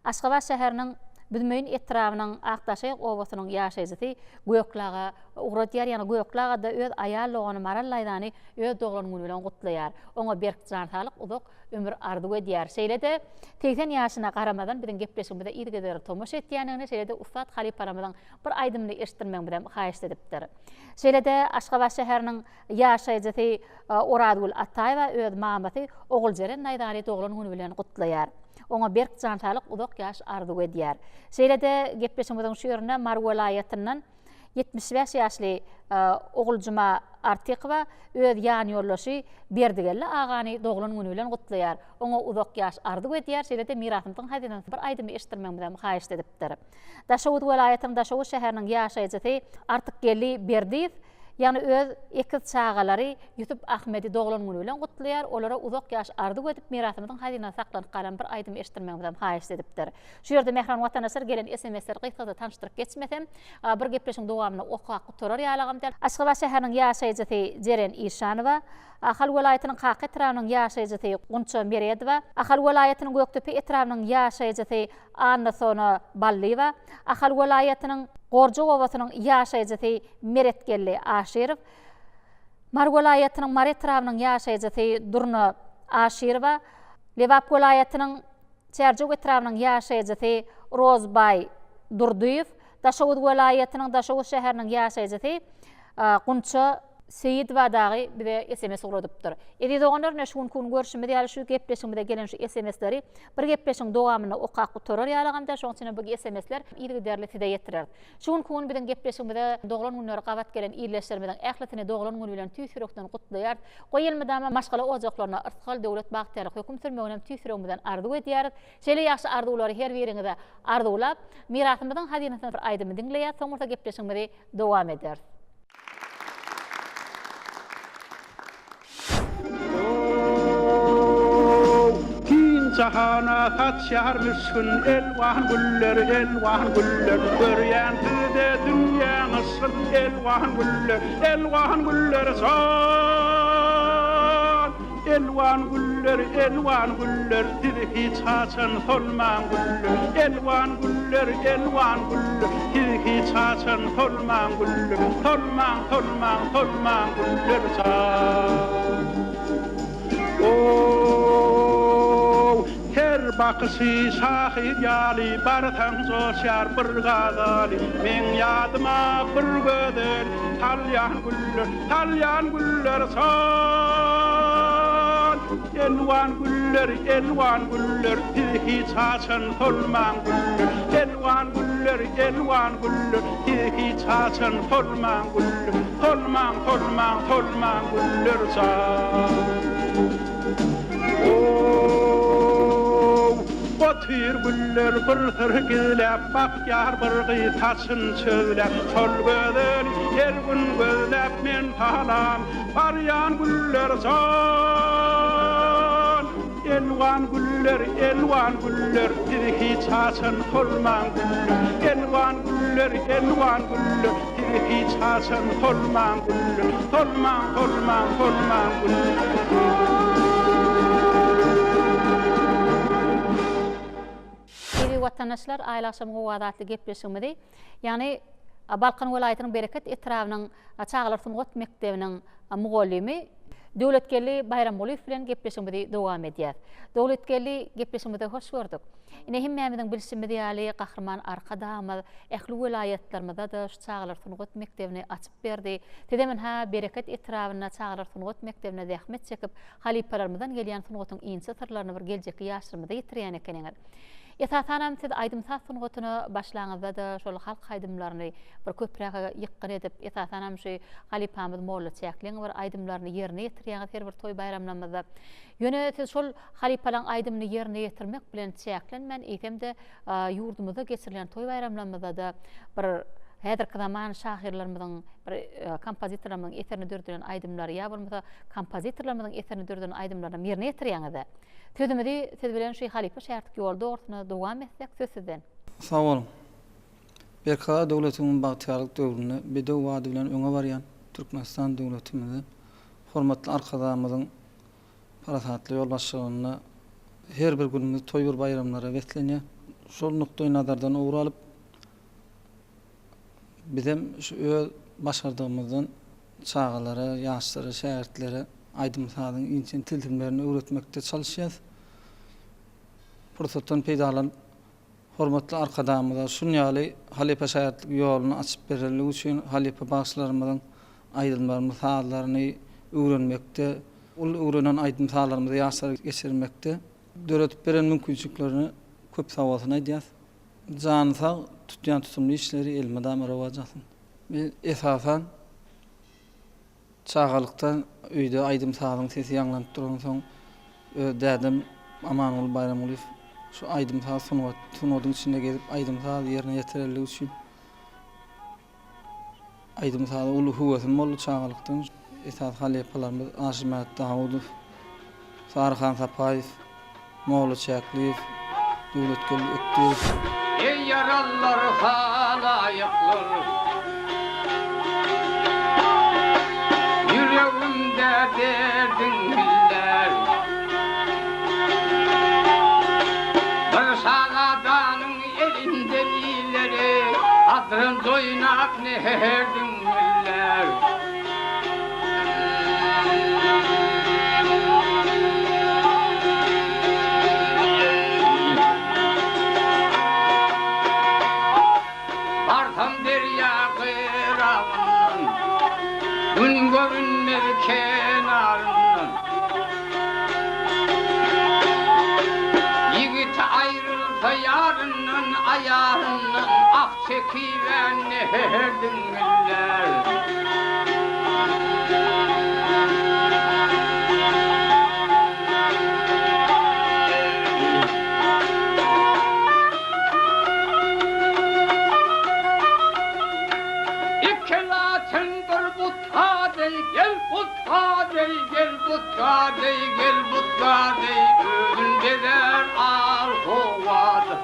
Aşgabat şäheriniň Büzmeýin etrabynyň Akdaşaýak obasynyň ýaşaýjysy Gökli aga ugradýar, ýagny Gökli aga-da öz aýal dogany Maral daýzany öz doglan güni bilen gutlaýar. Oňa berk jan saglyk, uzak ömür arzuw edýär. Şeýle-de, 80 ýaşyna garamazdan biziň gepleşigimize yzygiderli tomaşa etýändigini, şeýle-de ussat halypalarymyzyň bir aýdymyny eşitdirmegimizem haýyşt edipdir. Şeýle-de, Aşgabat şäheriniň ýaşaýjysy Orazgül Ataýewa öz mamasy Oguljeren Naýzany doglan güni bilen gutlaýar. Oňa berk jan saglyk, uzak ýaş arzuw edýär. Şeýle-de, gepleşigimiziň şu ýerinde Mary welaýatyndan 75 ýaşly Oguljuma Artykowa öz ýanýoldaşy Berdigeldi agany doglan güni bilen gutlaýar. Oňa uzak ýaş arzuw edýär, şeýle-de Mirasymyzyň hazynasy bir aýdymy eşitdirmegimizem haýyşt edipdir. Daşoguz welaýatynyň Daşoguz şäheriniň ýaşaýjysy Artykgeldi Berdiýew, ýagny öz ekiz çagalary Ýusup Ahmedi doglan güni bilen gutlaýar, olara uzak ýaş arzuw edip, Mirasymyzyň hazynasy saklanyp galan bir aýdymy eşitdirmegimizem haýyşt edipdir. Şu ýerde mähriban watandaşlar gelen SMS-leri gysgaça tanyşdyryp geçmesem, bir gepleşigiň dowamynda okap gutarar ýalagam däl. Aşgabat şäheriniň ýaşaýjysy Jeren Işanowa, Ahal welaýatynyň Kaka etrabynyň ýaşaýjysy Gunça Meredowa, Ahal welaýatynyň Gökdepe etrabynyň ýaşaýjysy Annasona Ballyýewa, Ahal welaýatynyň Gorjak obasynyň ýaşaýjysy Meretgeldi Aşyrow, Mary welaýatynyň Mary etrabynyň ýaşaýjysy Durna Aşyrowa, Lebap welaýatynyň Çärjew etrabynyň ýaşaýjysy Rozbaý Durdyýew, Daşoguz welaýatynyň Daşoguz şäheriniň ýaşaýjysy Gunça Seýidowa dagy bize sms ugradypdyr. Eziz doganlar, ine şu günki gün görşümiz ýaly şu gepleşigimize gelen şu SMS-leri bir gepleşigiň dowamynda okap gutarar ýalygam däl, şonuň üçin hem bu SMS-ler yzygiderli size ýetireris. Şu günki gün biziň gepleşigimize doglan günleri gabat gelen ildeşlerimiziň ählisini doglan güni bilen tüýs ýürekden gutlaýarys. Goý elmydama maşgala ojaklaryna yrsgal, döwlet, bagtyýarlyk höküm sürmegini hem tüýs ýüregimizden arzuw edýäris. Şeýle ýagşy arzuwlary her biriňize arzuwlap, Mirasymyzyň hazynasyndan bir aýdymy diňleýäs, soň bolsa gepleşigimizi dowam ederis. Giň jahana saçýar müşgin elwan güller, elwan güller, Görýän sizde dünýäň yşgyn elwan güller, elwan güller, Jan! Elwan güller, elwan güller, Siz hiç haçan solmaň güller. Elwan güller, elwan güller, Siz hiç haçan solmaň güller. Solmaň, solmaň, solmaň güller jan. Ow, her bakyşy şahyr ýaly, Barsaň joşýar bir gazaly. Meň ýadyma bir gözel salýan güller, Salýan güller sal. Elwan güller, elwan güller, Siz hiç haçan solmaň güller. Elwan güller, elwan güller, Siz hiç haçan solmaň güller. Solmaň, solmaň, solmaň güller jan. Ow, otyr güller bir syr gizläp, Bakýar bir gyz saçyn çözläp, Şol gözeli her gün gözläp men salam barýan güller jan. Elwan güller, elwan güller, Siz hiç haçan solmaň güller. Elwan güller, elwan güller, Siz hiç haçan solmaň güller. Solmaň, solmaň, solmaň güller. Eziz watandaşlar, Aýly agşamyň owazy atly gepleşigimizi, ýagny Balkan welaýatynyň Bereket etrabynyň çagalar sungat mekdebiniň mugallymy Döwletgeldi Baýramgulyýew bilen gepleşigimizi dowam edýäs. Döwletgeldi, gepleşigimize hoş gördük. Ine, hemmämiziň bilşimiz ýaly, Gahryman Arkadagymyz ähli welaýatlarymyzda-da şu çagalar sungat mekdebini açyp berdi. Sizem ynha, Bereket etrabynda çagalar sungat mekdebinde zähmet çekip, halypalarymyzdan gelýän sungatyň inçe syrlaryny bir geljekki ýaşlarymyza ýetirýän ekeniňiz. Esasanam siz aýdym-saz sungatyna başlaňyzda-da şol halk aýdymlaryny bir köpräk ýykgyn edip, esasanam şu halypamyz Molla Çäkliň bir aýdymlaryny ýerine ýetirýäňiz her bir toý-baýramlarymyzda. Ýöne siz şol halypalaň aýdymyny ýerine ýetirmek bilen çäklenmän, eýsem-de ýurdumyzda geçirilýän toý-baýramlarymyzda-da bir häzirki zaman şahyrlarymyzyň, bir kompozitorlarymyzyň eserini döredilen aýdymlary ýa bolmasa kompozitorlarymyzyň eserini döreden aýdymlaryny ýerine ýetirýäňiz-dä. Sözümizi siz bilen şu halypa-şägirtlik ýoly dogrusynda dowam etsek, söz sizden. Sag boluň. Berkarar döwletimiziň bagtyýarlyk döwründe bedew bady bilen öňe barýan Türkmenistan döwletimizde hormatly Arkadagymyzyň parasatly ýolbaşçylygynda her bir günümiz toý bir baýramlara beslenýär. Şol nukdaý nazardan ugur alyp, bizem şu öz başardygymyzdan çagalara, ýaşlara, şägirtlere aýdym-sazyň inçe tilsimlerini öwretmekde çalyşýas. Pursatdan peýdalanyp, Hormatly Arkadagymyza şun ýaly halypa-şägirtlik ýoluny açyp berenligi üçin halypa bagşylarymyzyň aýdymlaryny, sazlaryny öwrenmekde, ol öwrenen aýdym-sazlarymyzy ýaşlara geçirmekde döredip beren mümkinçiliklerine köp sagbolsun aýdýas. Jany sag, tutýan tutumly işleri elmydama rowaç alsyn. Men esasan Çagalykdan öýde aýdym-sazyň sesi ýaňlanyp duransoň, öz dädem Amanguly Baýramgulyýew şu aýdym-saz sungat, sungatyň içinde gezip aýdym-saz ýerine ýetirerligi üçin aýdym-saza uly höwesim boldy çagalykdan. Esasy halypalarymyz Aşyrmät Dawudow, Saryhan Sapaýew, Molla Çäkliýew, Döwletgeldi Ökdirow. Eý ýaralylar, halaýyklar! Ýüregimde derdiň iller. Bir şazadanyň elinden illeri, Gadryn oýnap nerdiň iller. Barsam derýa gyragyndan, Gün görünmez kenaryndan. Ýigit aýrylsa ýaryndan, aýaryndan, Ah çekibän nerdiň iller. Iki latyn bir butga deý, gel butga deý, gel butga deý, gel butga deý, özün bezär al howada.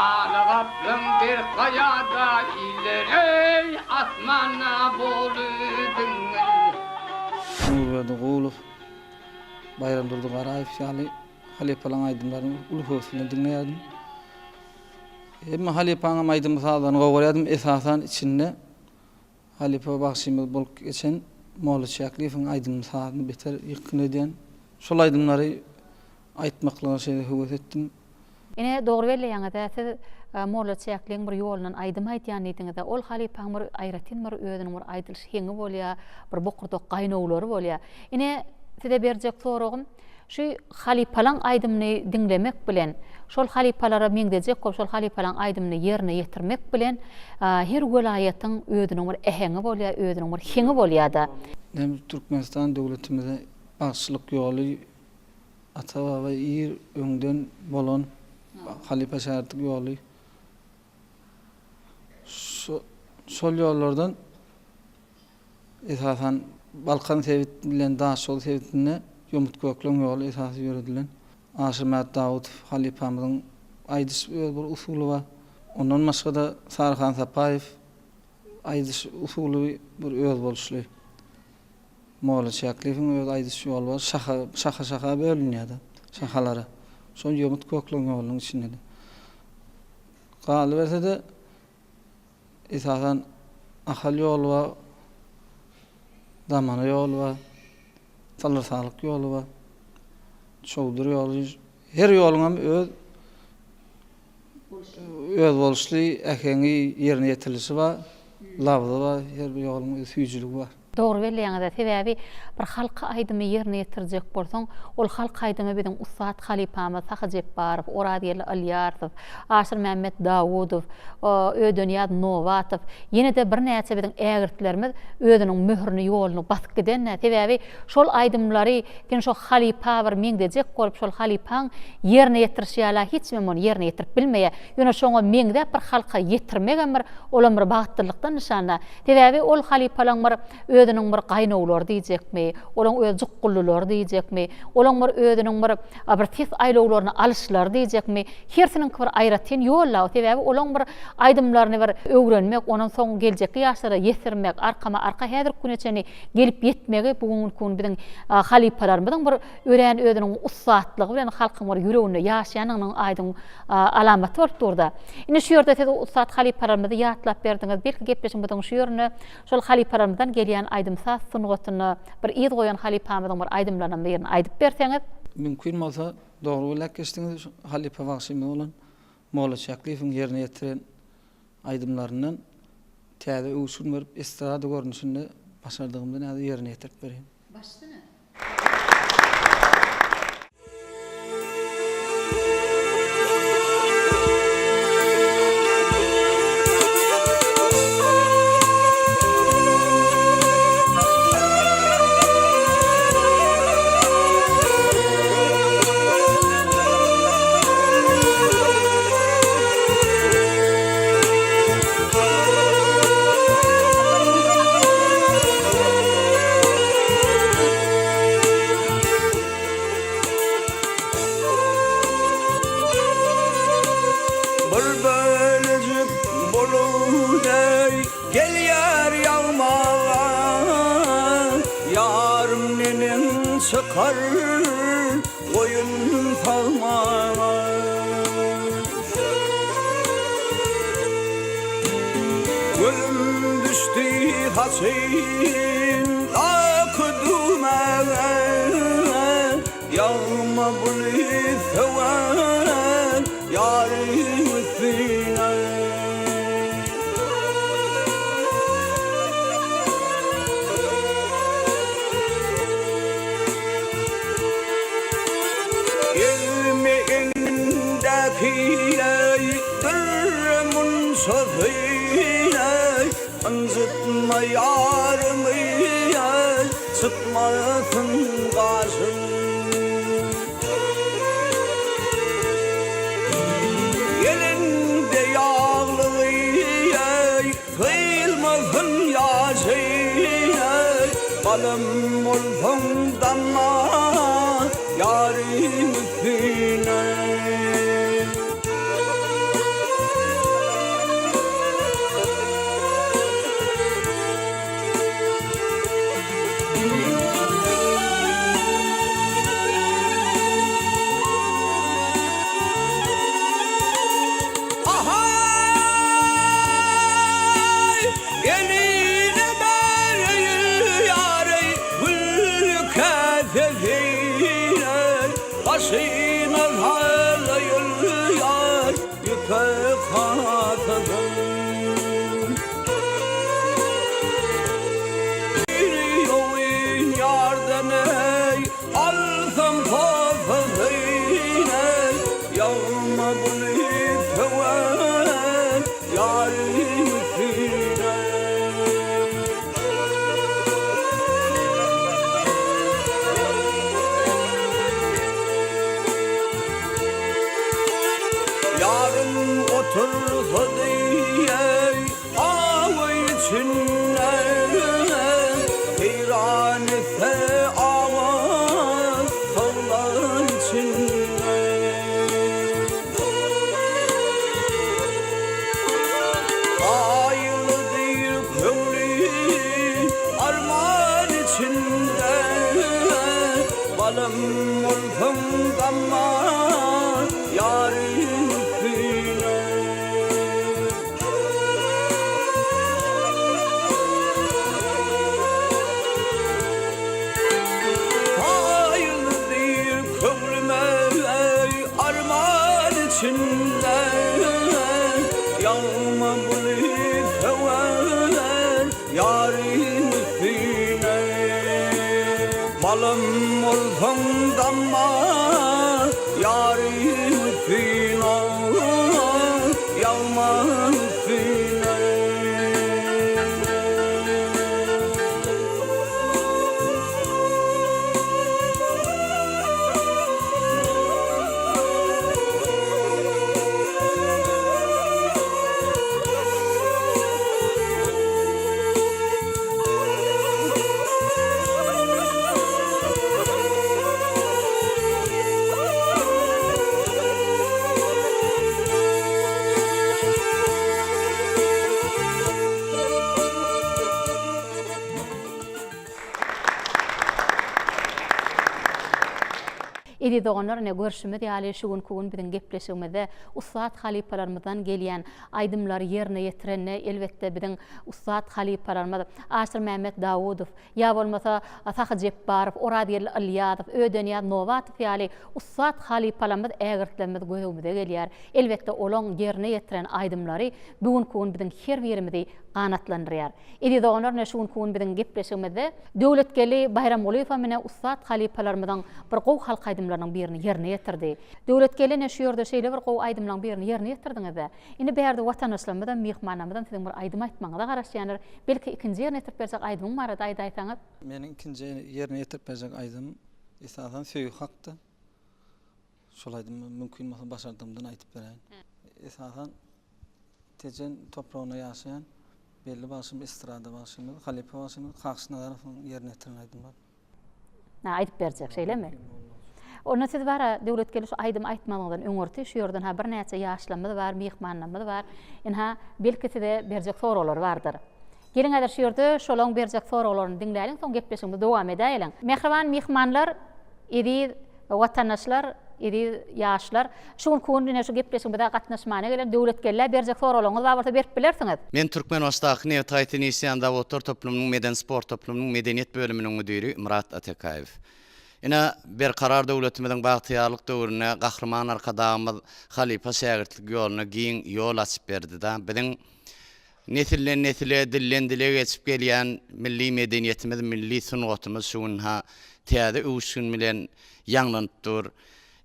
Ala gaplaň bir gaýada iller eý. asmanda buludyň. Nurberdi Gulow, Baýramdurdy Garaýew ýaly halypalaryň aýdymlaryny uly höwes bilen diňleýärdim. Hemme halypaňam aýdym-sazlaryny gowy görýärdim. Esasan içinde Halypa bagşymyz bolup geçen Molla Çäkliýewiň aýdym-sazyny beter ýykgyn edýän. Şol aýdymlary aýtmaklyga şeýle höwes etdim. Ine, dogry belleýäňiz-ä, siz Molla Çäkliň bir ýolundan aýdym aýdýan diýdiňiz-ä. Ol halypaň bir aýratyn bir özüniň bir aýdylyş heňi bolýar, bir bokurdak gaýnawlary bolýar. Ine, size berjek soragym, Şu halypalaň aýdymyny diňlemek bilen, şol halypalara meňzejek bolup, şol halypalaň aýdymyny ýerine ýetirmek bilen, her welaýatyň özüniň bir äheňi bolýar, özüniň bir heňi bolýar-da. Hem Türkmenistan döwletimize bagşylyk ýoly ata-baba ir öňden bolan halypa-şägirtlik ýoly. Şol ýollardan Esasan Balkan sebit bilen Daşoguz sebitinde ýomut gökleň ýoly esasy ýöredilen. Aşyrmät Dawutow halypamyzyň aýdyş öz bir usuly bar. Ondan başga-da Saryhan Sapaýew aýdyş usuly bir özboluşly. Molla Çäkliýewiň öz aýdyş ýoly bar. Şaha, şaha-şaha bölünýär-de, şahalara. Şol ýomut gökleň ýolunyň içinde-de. Galyberse-de, Esasan Ahal ýoly bar, Damana ýoly bar, Salyrsalyk ýoly bar, Çowdur ýoly. Her ýoluň hem öz özboluşly äheňi, ýerine ýetirilişi bar, labzy bar, her bir ýoluň öz süýjüligi bar. Dogry belleýäňiz-ä, sebäbi bir halk aýdymy ýerine ýetirjek bolsaň, ol halk aýdymy biziň ussat halypamyz Sahy Jepbarow, Orazgeldi Ylýasow, Aşyrmämmet Dawudow, Ödenýaz Nobatow, ýene-de birnäçe biziň ägirtlerimiz özüniň möhürini, ýoluny basyp giden-dä. Sebäbi şol aýdymlary sen şo halypa bir meňzejek bolup, şol halypaň ýerine ýetirişi ýaly-a hiç kimem ony ýerine ýetirip bilmeýär. Ýöne şoňa meňzäp bir halka ýetirmegem bir, olam bir bagtlylykdan nyşan-da. Sebäbi ol halypalaň bir özüniň bir gaýnawlary diýjekmi, olaň öz jukgullylary diýjekmi, olaň bir özüniň bir bir ses aýlawlaryny alyşlary diýjekmi, hersiniňki bir aýratyn ýol-da. Sebäbi olaň bir aýdymlaryny bir öwrenmek, ondan soň geljekki ýaşlara ýetirmek, arkama-arka häzirki güne çenli gelip ýetmegi bu günki gün biziň halypalarymyzyň bir örän özüniň ussatlygy bilen halkyň bir ýüreginde ýaşaýandygynyň aýdyň alamaty bolup durda. Indi şu ýerde siz ussat halypalarymyzy ýatlap berdiňiz. Belki gepleşigimiziň şu ýerinde şol halypalarymyzdan gelýän aýdym-saz sungatynda bir yz goýan halypamyzyň bir aýdymlaryndan birini aýdyp berseňiz. Mümkin bolsa, dogry belläp geçdiňiz, şu halypa bagşymyz bolan Molla Çäkliýewiň ýerine ýetiren aýdymlaryndan täze öwüşgin berip, estrada görnüşinde başardygymdan häzir ýerine ýetirip bereýin. Başsyna. Bir bölejik buludeý gelýär ýagmaga, Ýarym neneň çykar goýun sagmaga. Gözüm düşdi saçyndaky düwmäge, Ýagma buly söwer ýaryň üstüne. Elmi elindäki dür munçasy, Ynjytma ýarymy, çytmasyn gaşym. Elinde ýaglygy, syýylmasyn ýaşy, Galam bolsaň damma ýaryň üstüne. Patasyn. Biri ýogyn ýardan eý, alsam patasyn eý, Ýagma bulut söwen ýaryň üstüne. Ýarym otursa diýeý awy içinde, Seýran etse awaz taglar içinde. Gaýylydyr köňli arman içinde, Balam bolsaň gamma ýaryň üstüne. Kaýyldyr köňlüme arman içinde, Ýagma bulut söwer ýaryň üstüne. Balam bolsaň damma ýaryň üstüne, Ýagma üstüne. Eziz doganlar ine görşümiz ýaly şu günki gün biziň gepleşigimizde ussat halypalarymyzdan gelýän aýdymlary ýerine ýetirende elbetde biziň ussat halypalarymyz Aşyrmämmet Dawudow ýa bolmasa Sahy Jepbarow, Orazgeldi Ylýazow, Ödenýaz Nobatow ýaly ussat halypalarymyz ägirtlerimiz gözümize gelýär. Elbetde olaň ýerine ýetiren aýdymlary bu günki gün biziň her birimizi ganatlandyrýar. Eziz doganlar ine şu günki gün biziň gepleşigimizde Döwletgeldi Baýramgulyýewem ine ussat halypalarymyzyň bir gowy halk aýdymlarynyň birini ýerine ýetirdi. Döwletgeldi ine şu ýerde şeýle bir gowy aýdymlaryň birini ýerine ýetirdiňiz-de. Indi bärde watandaşlarymyzam, myhmanlarymyzam siziň bir aýdym aýtmagyňyza garaşýandyr. Belki ikinji ýerine ýetirip berjek aýdymyň barada aýdaýsaňyz? Meniň ikinji ýerine ýetirip berjek aýdymym esasan söýgi hakda. Şol aýdymy mümkin bolsa başardygymdan aýdyp beräýin. Esasan Tejen topragynda ýaşaýan belli bagşymyz, estrada bagşymyz, halypa bagşymyz Kakşy Nazarowyň ýerine ýetiren aýdymlary. Ha, aýdyp berjek, şeýlemi? Onda siz bara Döwletgeldi şu aýdymy aýtmagyňyzdan öňürti şu ýerden ha birnäçe ýaşlarymyz bar, myhmanlarymyz bar. Ynha, belki size berjek soraglary bardyr. Geliň häzir şu ýerde şolaň berjek soraglaryny diňläliň, soň gepleşigimizi dowam edäýeliň. Mähriban myhmanlar, eziz watandaşlar, eziz ýaşlar, şu günki gün ine şu gepleşigimize gatnaşmana gelen Döwletgeldä berjek soraglaryňyz bar bolsa berip bilersiňiz. Men Türkmenbaşydaky nebitgaýtadan işleýän zawodlar toplumynyň medeni-sport toplumynyň medeniýet bölüminiň müdiri Myrat Atekaýew. Ine, Berkarar döwletimiziň bagtyýarlyk döwründe Gahryman Arkadagymyz halypa-şägirtlik ýoluna giň ýol açyp berdi-da. Biziň Nesilden-nesile, dilden-dile geçip gelýän milli medeniýetimiz, milli sungatymyz şu gün-ha täze öwüşgin bilen ýaňlanyp dur.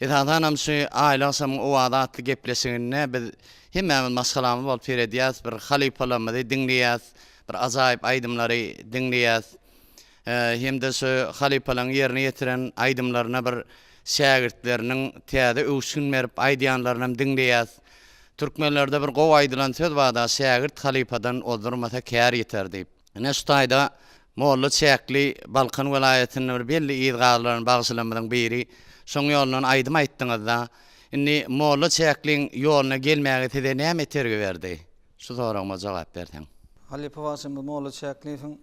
Esasanam şu Aýly agşamyň owazy atly gepleşiginde biz hemmämiz maşgalamyz bolup seredýäs, bir halypalarymyzy diňleýäs, bir ajaýyp aýdymlary diňleýäs. Hem-de şu halypalaryň ýerine ýetiren aýdymlaryna bir şägirtleriniň täze öwüşgin berip aýdýanlarynam diňleýäs. Türkmenlerde bir gowy aýdylan söz bar-da, Şägirt halypadan ozdurmasa kär ýiter diýip. Ine şu taýda Molla Çäkli Balkan welaýatynda bir belli yz galdyran bagşylarymyzyň biri. Şoň ýolundan aýdym aýtdyňyz-da. Indi Molla Çäkliň ýoluna gelmäge size näme itergi berdi? Şu soragyma jogap berseň. Halypa bagşymyz Molla Çäkliýewiň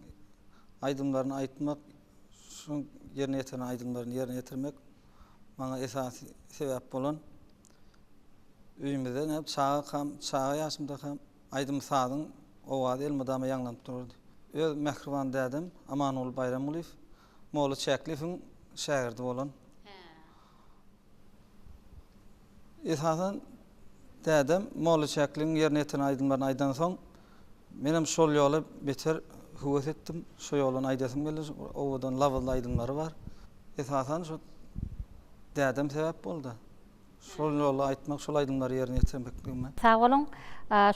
aýdymlaryny aýtmak, şuň ýerine ýetiren aýdymlaryny ýerine ýetirmek maňa esasy sebäp bolan. Öýümizde näme çagakam, çaga ýaşymdakam aýdym-sazyň owazy elmydama ýaňlanyp durardy. Öz mähriban dädem Amanguly Baýramgulyýew Molla Çäkliýewiň şägirdi bolan. Esasan. Dädem Molla Çäkligiň ýerine ýetiren aýdymlaryny aýdansoň, menem şol ýola beter höwes etdim. Şo ýoldan aýdasym geldi. Owadan labyzly aýdymlary bar. Esasan şo dädem sebäp boldy. Şol ýolda aýtmak, şol aýdymlary ýerine ýetirmekligime. Sag boluň.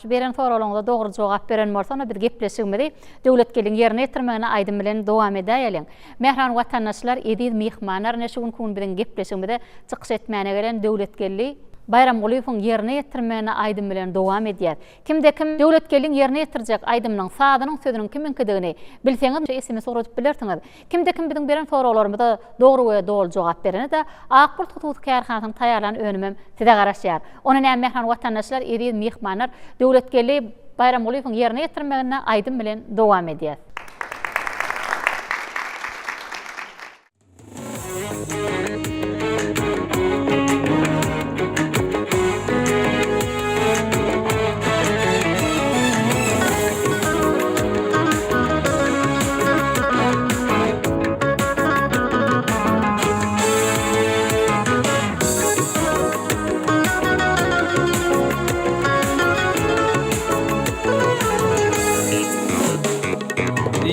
Şu beren soraglaryňyza dogry jogap beren bolsa, onda biz gepleşigimizi Döwletgeldiň ýerine ýetirmeginde aýdym bilen dowam edäýeliň. Mähriban watandaşlar, eziz myhmanlar, ine şu günki gün biziň gepleşigimize çykyş etmäne gelen Döwletgeldi Baýramgulyýewiň ýerine ýetirmeginde aýdym bilen dowam edýäs. Kimde-kim Döwletgeldiň ýerine ýetirjek aýdymynyň sazynyň sözüniň kimiňkidigini bilseňiz sms ugradyp bilersiňiz. Kimde-kim biziň beren soraglarymyza dogry we doly jogap berene-de Ak Bulut hususy kärhanasynyň taýýarlan önümem size garaşýar. Onda näme mähriban watandaşlar, eziz myhmanlar, Döwletgeldi Baýramgulyýewiň ýerine ýetirmeginde aýdym bilen dowam edýäs.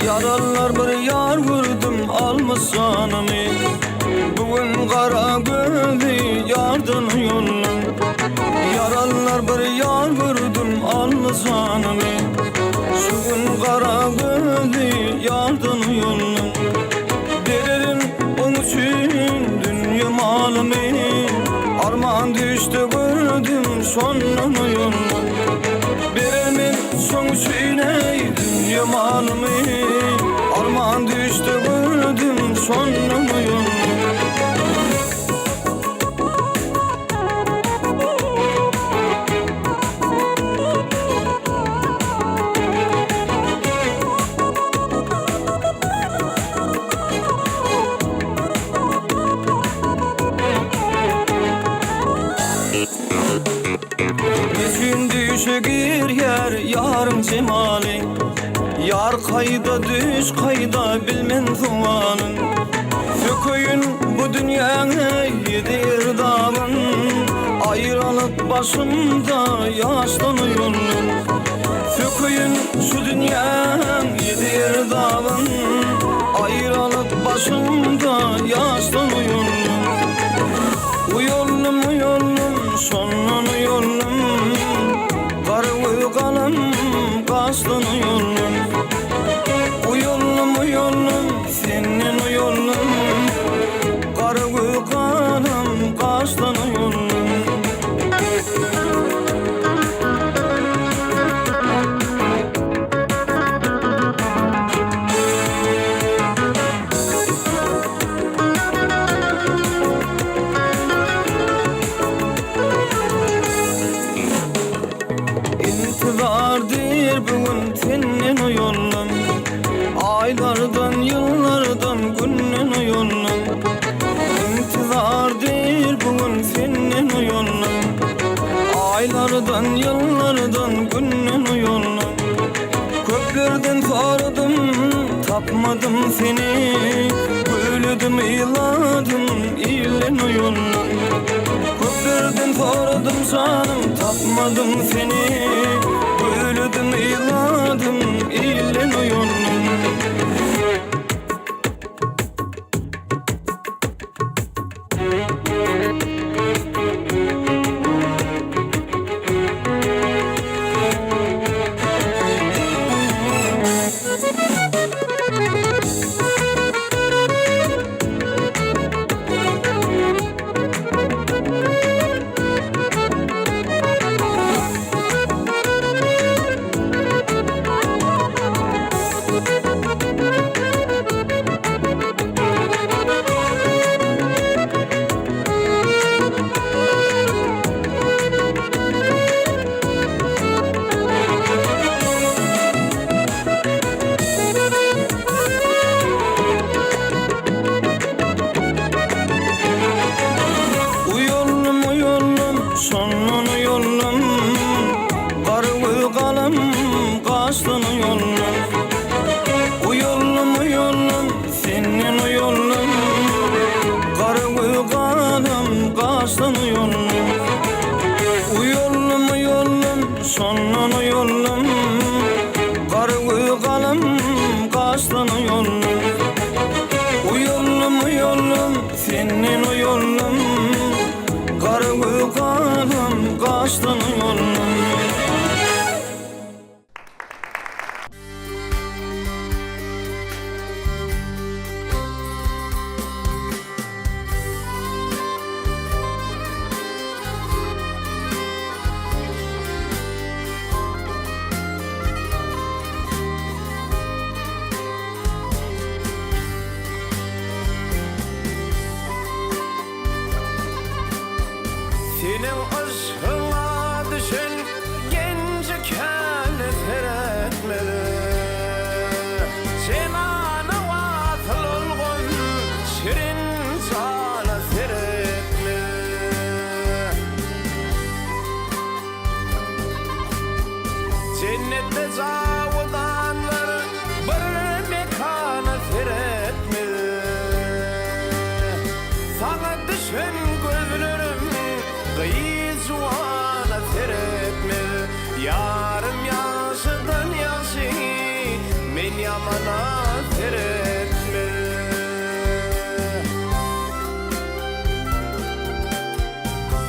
Ýaralylar bir ýar gördüm almyş janymy Bu gün gara gözi ýardan uýandym Ýaralylar bir ýar gördüm almyş janymy Şu gün gara gözi ýardan uýandym Bererin oň üçin dünýe malymy Arman düşde gördüm şondan uýandym Berermen şoň üçin eý dünýe malymy Arman düşde gördüm şondan uýandym. Neçün düýşe girýär ýaryň jemaly, Ýar kaýda, düýş kaýda bilmen sowalyn. Sökeýin bu dünýäň ýedi girdabyn, Aýralyk başymda ýaşdan uýandym. Sökeýin şu dünýäň ýedi girdabyn, Aýralyk başymda ýaşdan uýandym. Uýaldym, uýaldym, şondan uýaldym, Gara göz galam gaşdan uýaldym. Uýaldym, uýaldym, senden uýaldym, Gara göz galam gaşdan uýaldym. Intizardyr bu gün senden uýandym Aýlardan, ýyllardan, günden uýandym Intizardyr bu gün senden uýandym Aýlardan, ýyllardan, günden uýandym Köplerden soradym, tapmadym seni Güýledim, ýyladym, ilden uýandym Köplerden soradym janym, tapmadym seni Güýledim, ýyladym, ilden uýandym. Jennetde jawydanlar bir mekana seretmez. Saňa düşen gözlerim gyz juwana seretmez. Ýarym ýagşydan ýagşy men ýamana seretmez.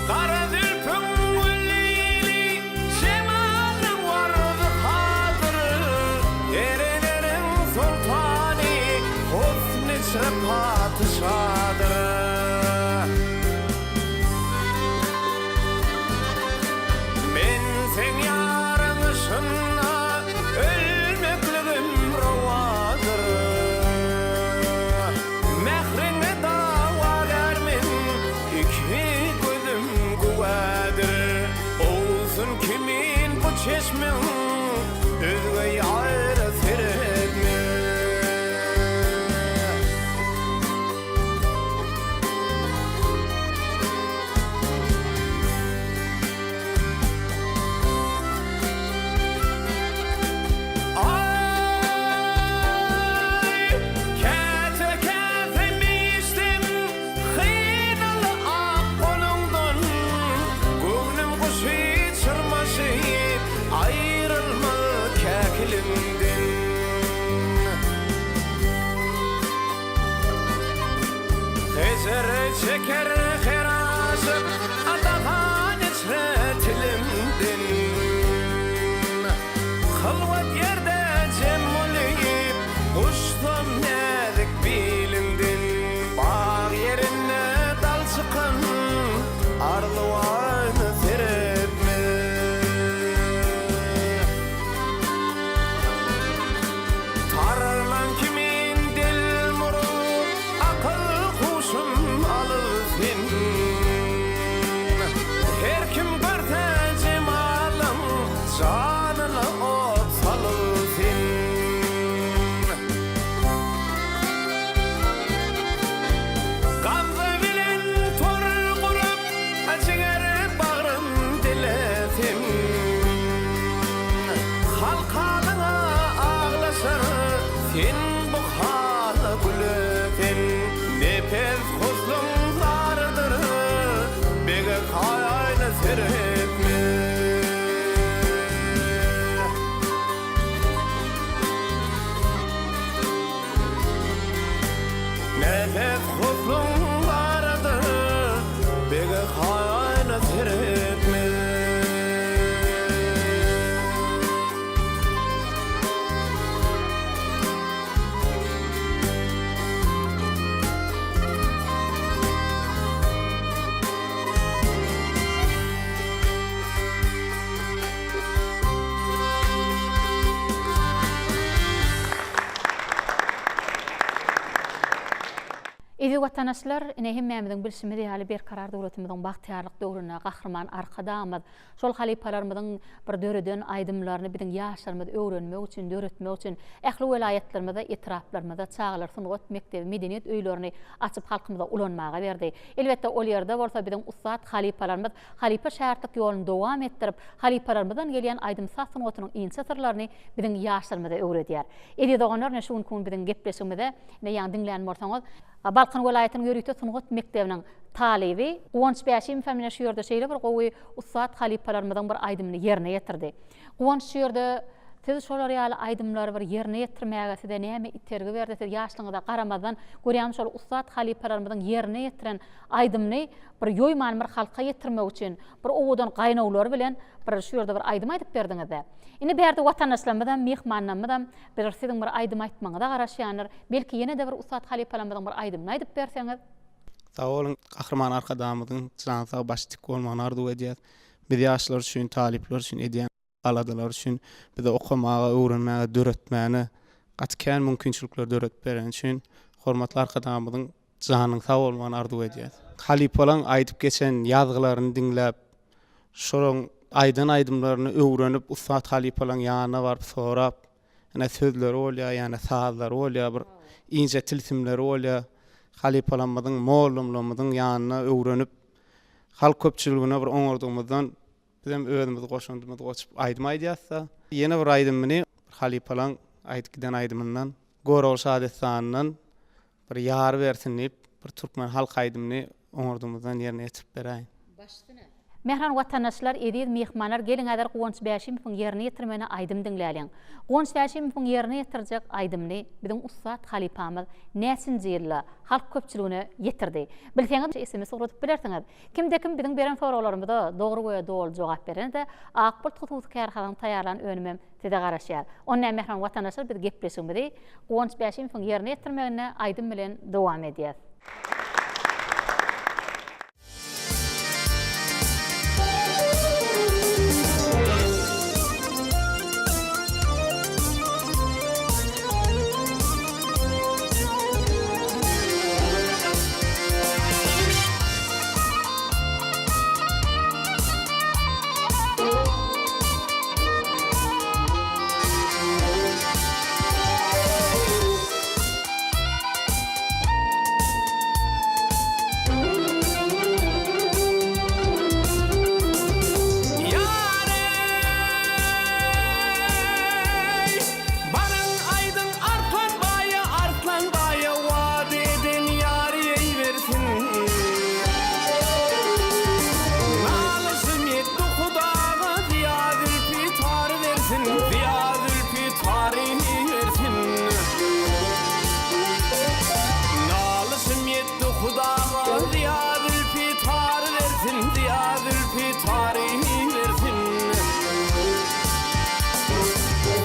Gara zülpüň gülli Jemalyň warzy hadyr, Erenleriň soltany, Husn içre patyşadyr. Men seň ýaryň yşgynda Ölmekligim rowadyr. Mähriňe dawagär men, Iki gözüm güwädir. Owsun kimin bu çeşmiň Özge ýara seretme. Aý, käte käsemi içdim, Hynaly ak goluňdan Göwnüm guşy çyrmaşyp, Aýrylmaz käkiliňden. Hejer çeker her aşyk, Adahan içre tilimden. Hylwat ýerde jem bolyp, Guçsam näzik biliňden. Bag ýerinde dal çykan Arzuwaýna seretme. Tarlan kimin delmuryp, Akyl-huşum alyp sen. Her kim görse jemalyň, Janyna ot salyp sen. Gamza bilen tor gurup, Jiger bagrym dilesem. Halk halyňa aglaşar, Sen bu hala gülesen. Nepes husnuň zarydyr, Bege kaýyna seretme. Nepes husnuň zarydyr, Bege kaýyna seretme. Eziz watandaşlar, ine hemmämiziň bilşimiz ýaly Berkarar döwletimiziň bagtyýarlyk döwründe Gahryman Arkadagymyz şol halypalarymyzyň bir döreden aýdymlaryny biziň ýaşlarymyz öwrenmek üçin, döretmek üçin ähli welaýatlarymyzda, etraplarymyzda çagalar sungat mekdebi, medeniýet öýlerini açyp halkymyza ulanmaga berdi. Elbetde ol ýerde bolsa biziň ussat halypalarymyz halypa-şägirtlik ýoluny dowam etdirip, halypalarymyzdan gelýän aýdym-saz sungatynyň inçe syrlaryny biziň ýaşlarymyza öwredýär. Eziz doganlar, ine şu günki gün biziň gepleşigimize, ine ýaňy diňlän bolsaňyz, Balkan welaýatynyň ýörite sungat mekdebiniň talyby Guwanç Bäşimow hem ine şu ýerde şeýle bir gowy ussat halypalarymyzyň bir aýdymyny ýerine ýetirdi. Guwanç şu ýerde siz şolar ýaly aýdymlary bir ýerine ýetirmäge size näme itergi berdi, siz ýaşlygyňyza garamazdan görýän şol ussat halypalarymyzyň ýerine ýetiren aýdymyny bir ýoýman bir halka ýetirmek üçin bir owadan gaýnawlary bilen bir şu ýerde bir aýdym aýdyp berdiňizdä. Indi bärde watandaşlarymyzam, myhmanlarymyzam bir siziň bir aýdym aýtmagyňyza garaşýandyr. Belki ýene-de bir ussat halypalarymyzyň bir aýdymyny aýdyp berseňiz. Sag boluň Gahryman Arkadagymyzyň jany sag başy tik bolmagyny arzuw edýäs. Biz ýaşlar üçin talyplar üçin edýän aladalary üçin bize okamaga öwrenmäge döretmäne gaty kän mümkinçilikler döredip bereni üçin hormatly Arkadagymyzyň janynyň sag bolmagyny arzuw edýäs. Halypalaň aýdyp geçen ýazgylaryny diňläp, şolaň aýdan aýdymlaryny öwrenip ussat halypalaň ýanyna baryp sorap, ine sözleri bolýar, ýa-da sazlary bolýar, bir inçe tilsimleri bolýar. Halypalarymyzyň, mollumlarymyzyň ýanyna öwrenip, halk köpçüligine bir oňardygymyzdan. Bizem özümiz goşandymyzy goşup aýdym aýdýas-da. Ýene bir aýdymyny halypalaň aýdyp giden aýdymyndan, Görogly şadessanyndan Bir ýar bersin diýip, bir türkmen halk aýdymyny oňardygymyzdan ýerine ýetirip beräýiň. Baş üstüne. Mähriban watandaşlar, eziz myhmanlar, geliň häzir Guwanç Bäşimowyň ýerine ýetirmegine aýdym diňläliň. Guwanç Bäşimowyň ýerine ýetirjek aýdymyny biziň ussat halypamyz näçinji ýylda halk köpçüligine ýetirdi? Bilseňiz sms ugradyp bilersiňiz. Kimde kim biziň beren soraglarymyza dogry we doly jogap berende Ak Bulut hususy kärhanasynyň taýýarlan önümem size garaşýar. Onda mähriban watandaşlar biz gepleşigimizi Guwanç Bäşimowyň ýerine ýetirmeginde aýdym bilen dowam edýäs. Ýar-eý! Baryň aýdyň Arslan baýa, Arslan baýa wada eden ýary eýbersin. Nalyşym ýetdi Hudaga, Zyýa zülpi tary bersin, Zyýa zülpi tary bersin. Nalyşym ýetdi Hudaga, Zyýa zülpi tary bersin, Zyýa zülpi tary bersin.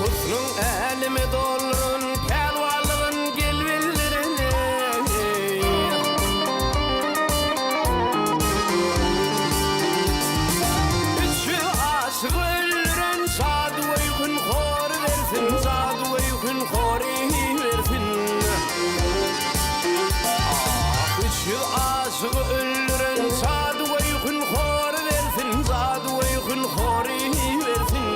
Husnuň älemi dolduran pälwanlygyn gel bildiren eý. 300 aşygy öldüren jadygöý hunhory bersin, jadygöý hunhory bersin. Ah, 300 aşygy öldüren jadygöý hunhory bersin, jadygöý hunhory bersin.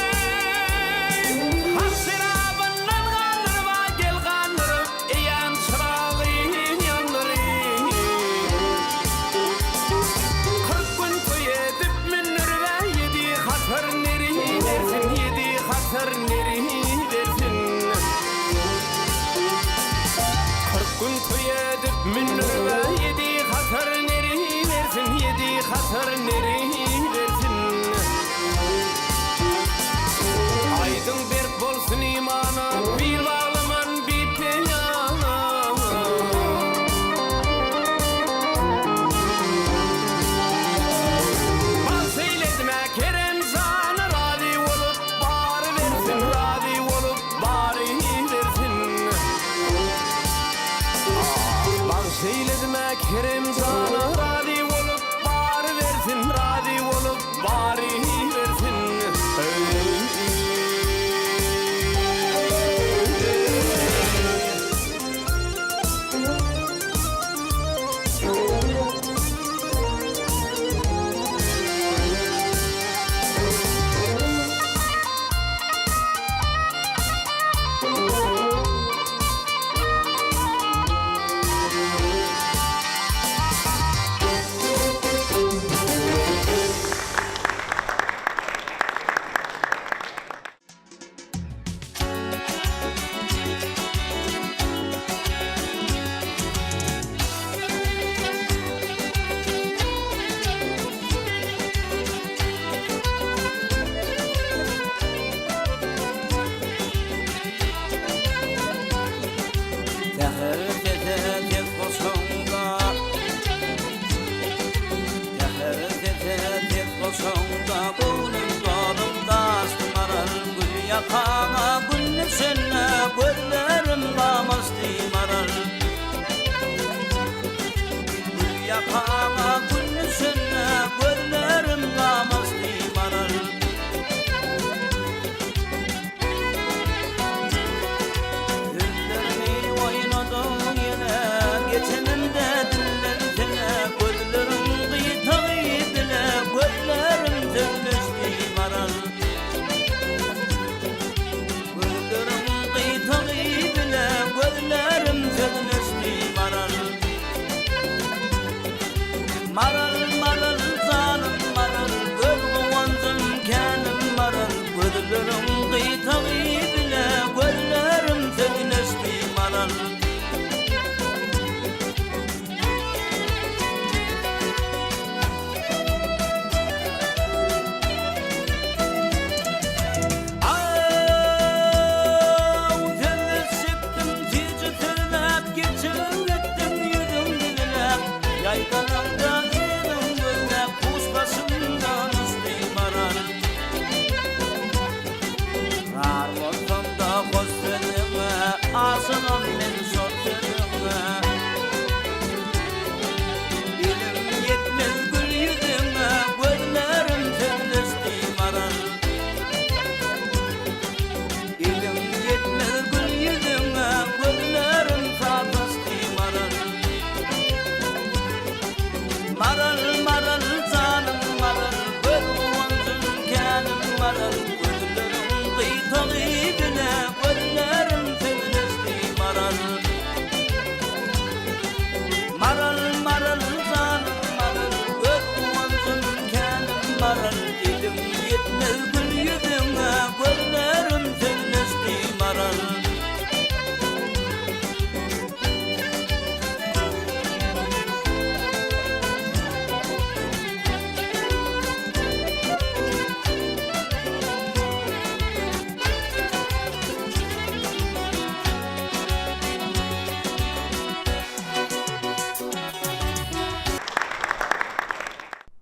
Ýar-eý! Hak şerabyndan galdyryp-a gel gandyryp, Eýäm çyragy ýandyryp. 40 gün toý edip mündürib-ä ýedi hatar neri bersin, ýedi hatar neri bersin. 40 gün toý edip mündürib-ä ýedi hatar neri bersin, ýedi hatar neri bersin. Aýdyň berk bolsun imana, bil baglaman bipeýana. Bagş eýledim-ä Kerem jana, razy bolup bary bersin, razy bolup bary bersin. Ah, bagş eýledim-ä Kerem jana, razy bolup bary bersin, razy bolup bary bersin. Säher sese ses goşaňda Säher sese ses goşaňda Göwnüm dolup daşdy maral Gül ýakaňa gün düşende Gözlerim gamaşdy maral Gül ýakaňa. Maral, maral, janym maral, Göz guwanjym känim maral, Gözleriň gyýtagy bile Gözlerim sözleşdi maral. Aw, sözleşjekdim süýji sözläp, Geçigiň gitdiň ýüzüň gizläp, Ýaýdanaňda yzyň gözläp, Huş başymdan uçdy maral. Zar bolsam-da hoş sözüňe, Aşygam men şol sözüňe. Elim ýetmez gül ýüzüňe, Gözlerim sözleşdi maral. Elim ýetmez gül ýüzüňe, Gözlerim sazlaşdy maral. Maral, maral, janym maral, Göz guwanjym känim maral, Gözleriň gyýtagy bile, Gözlerim sözleşdi maral. Maral, maral, janym maral, Göz guwanjym känim maral, Elim ýetmez gül ýüzüňe, Gözlerim sözleşdi maral.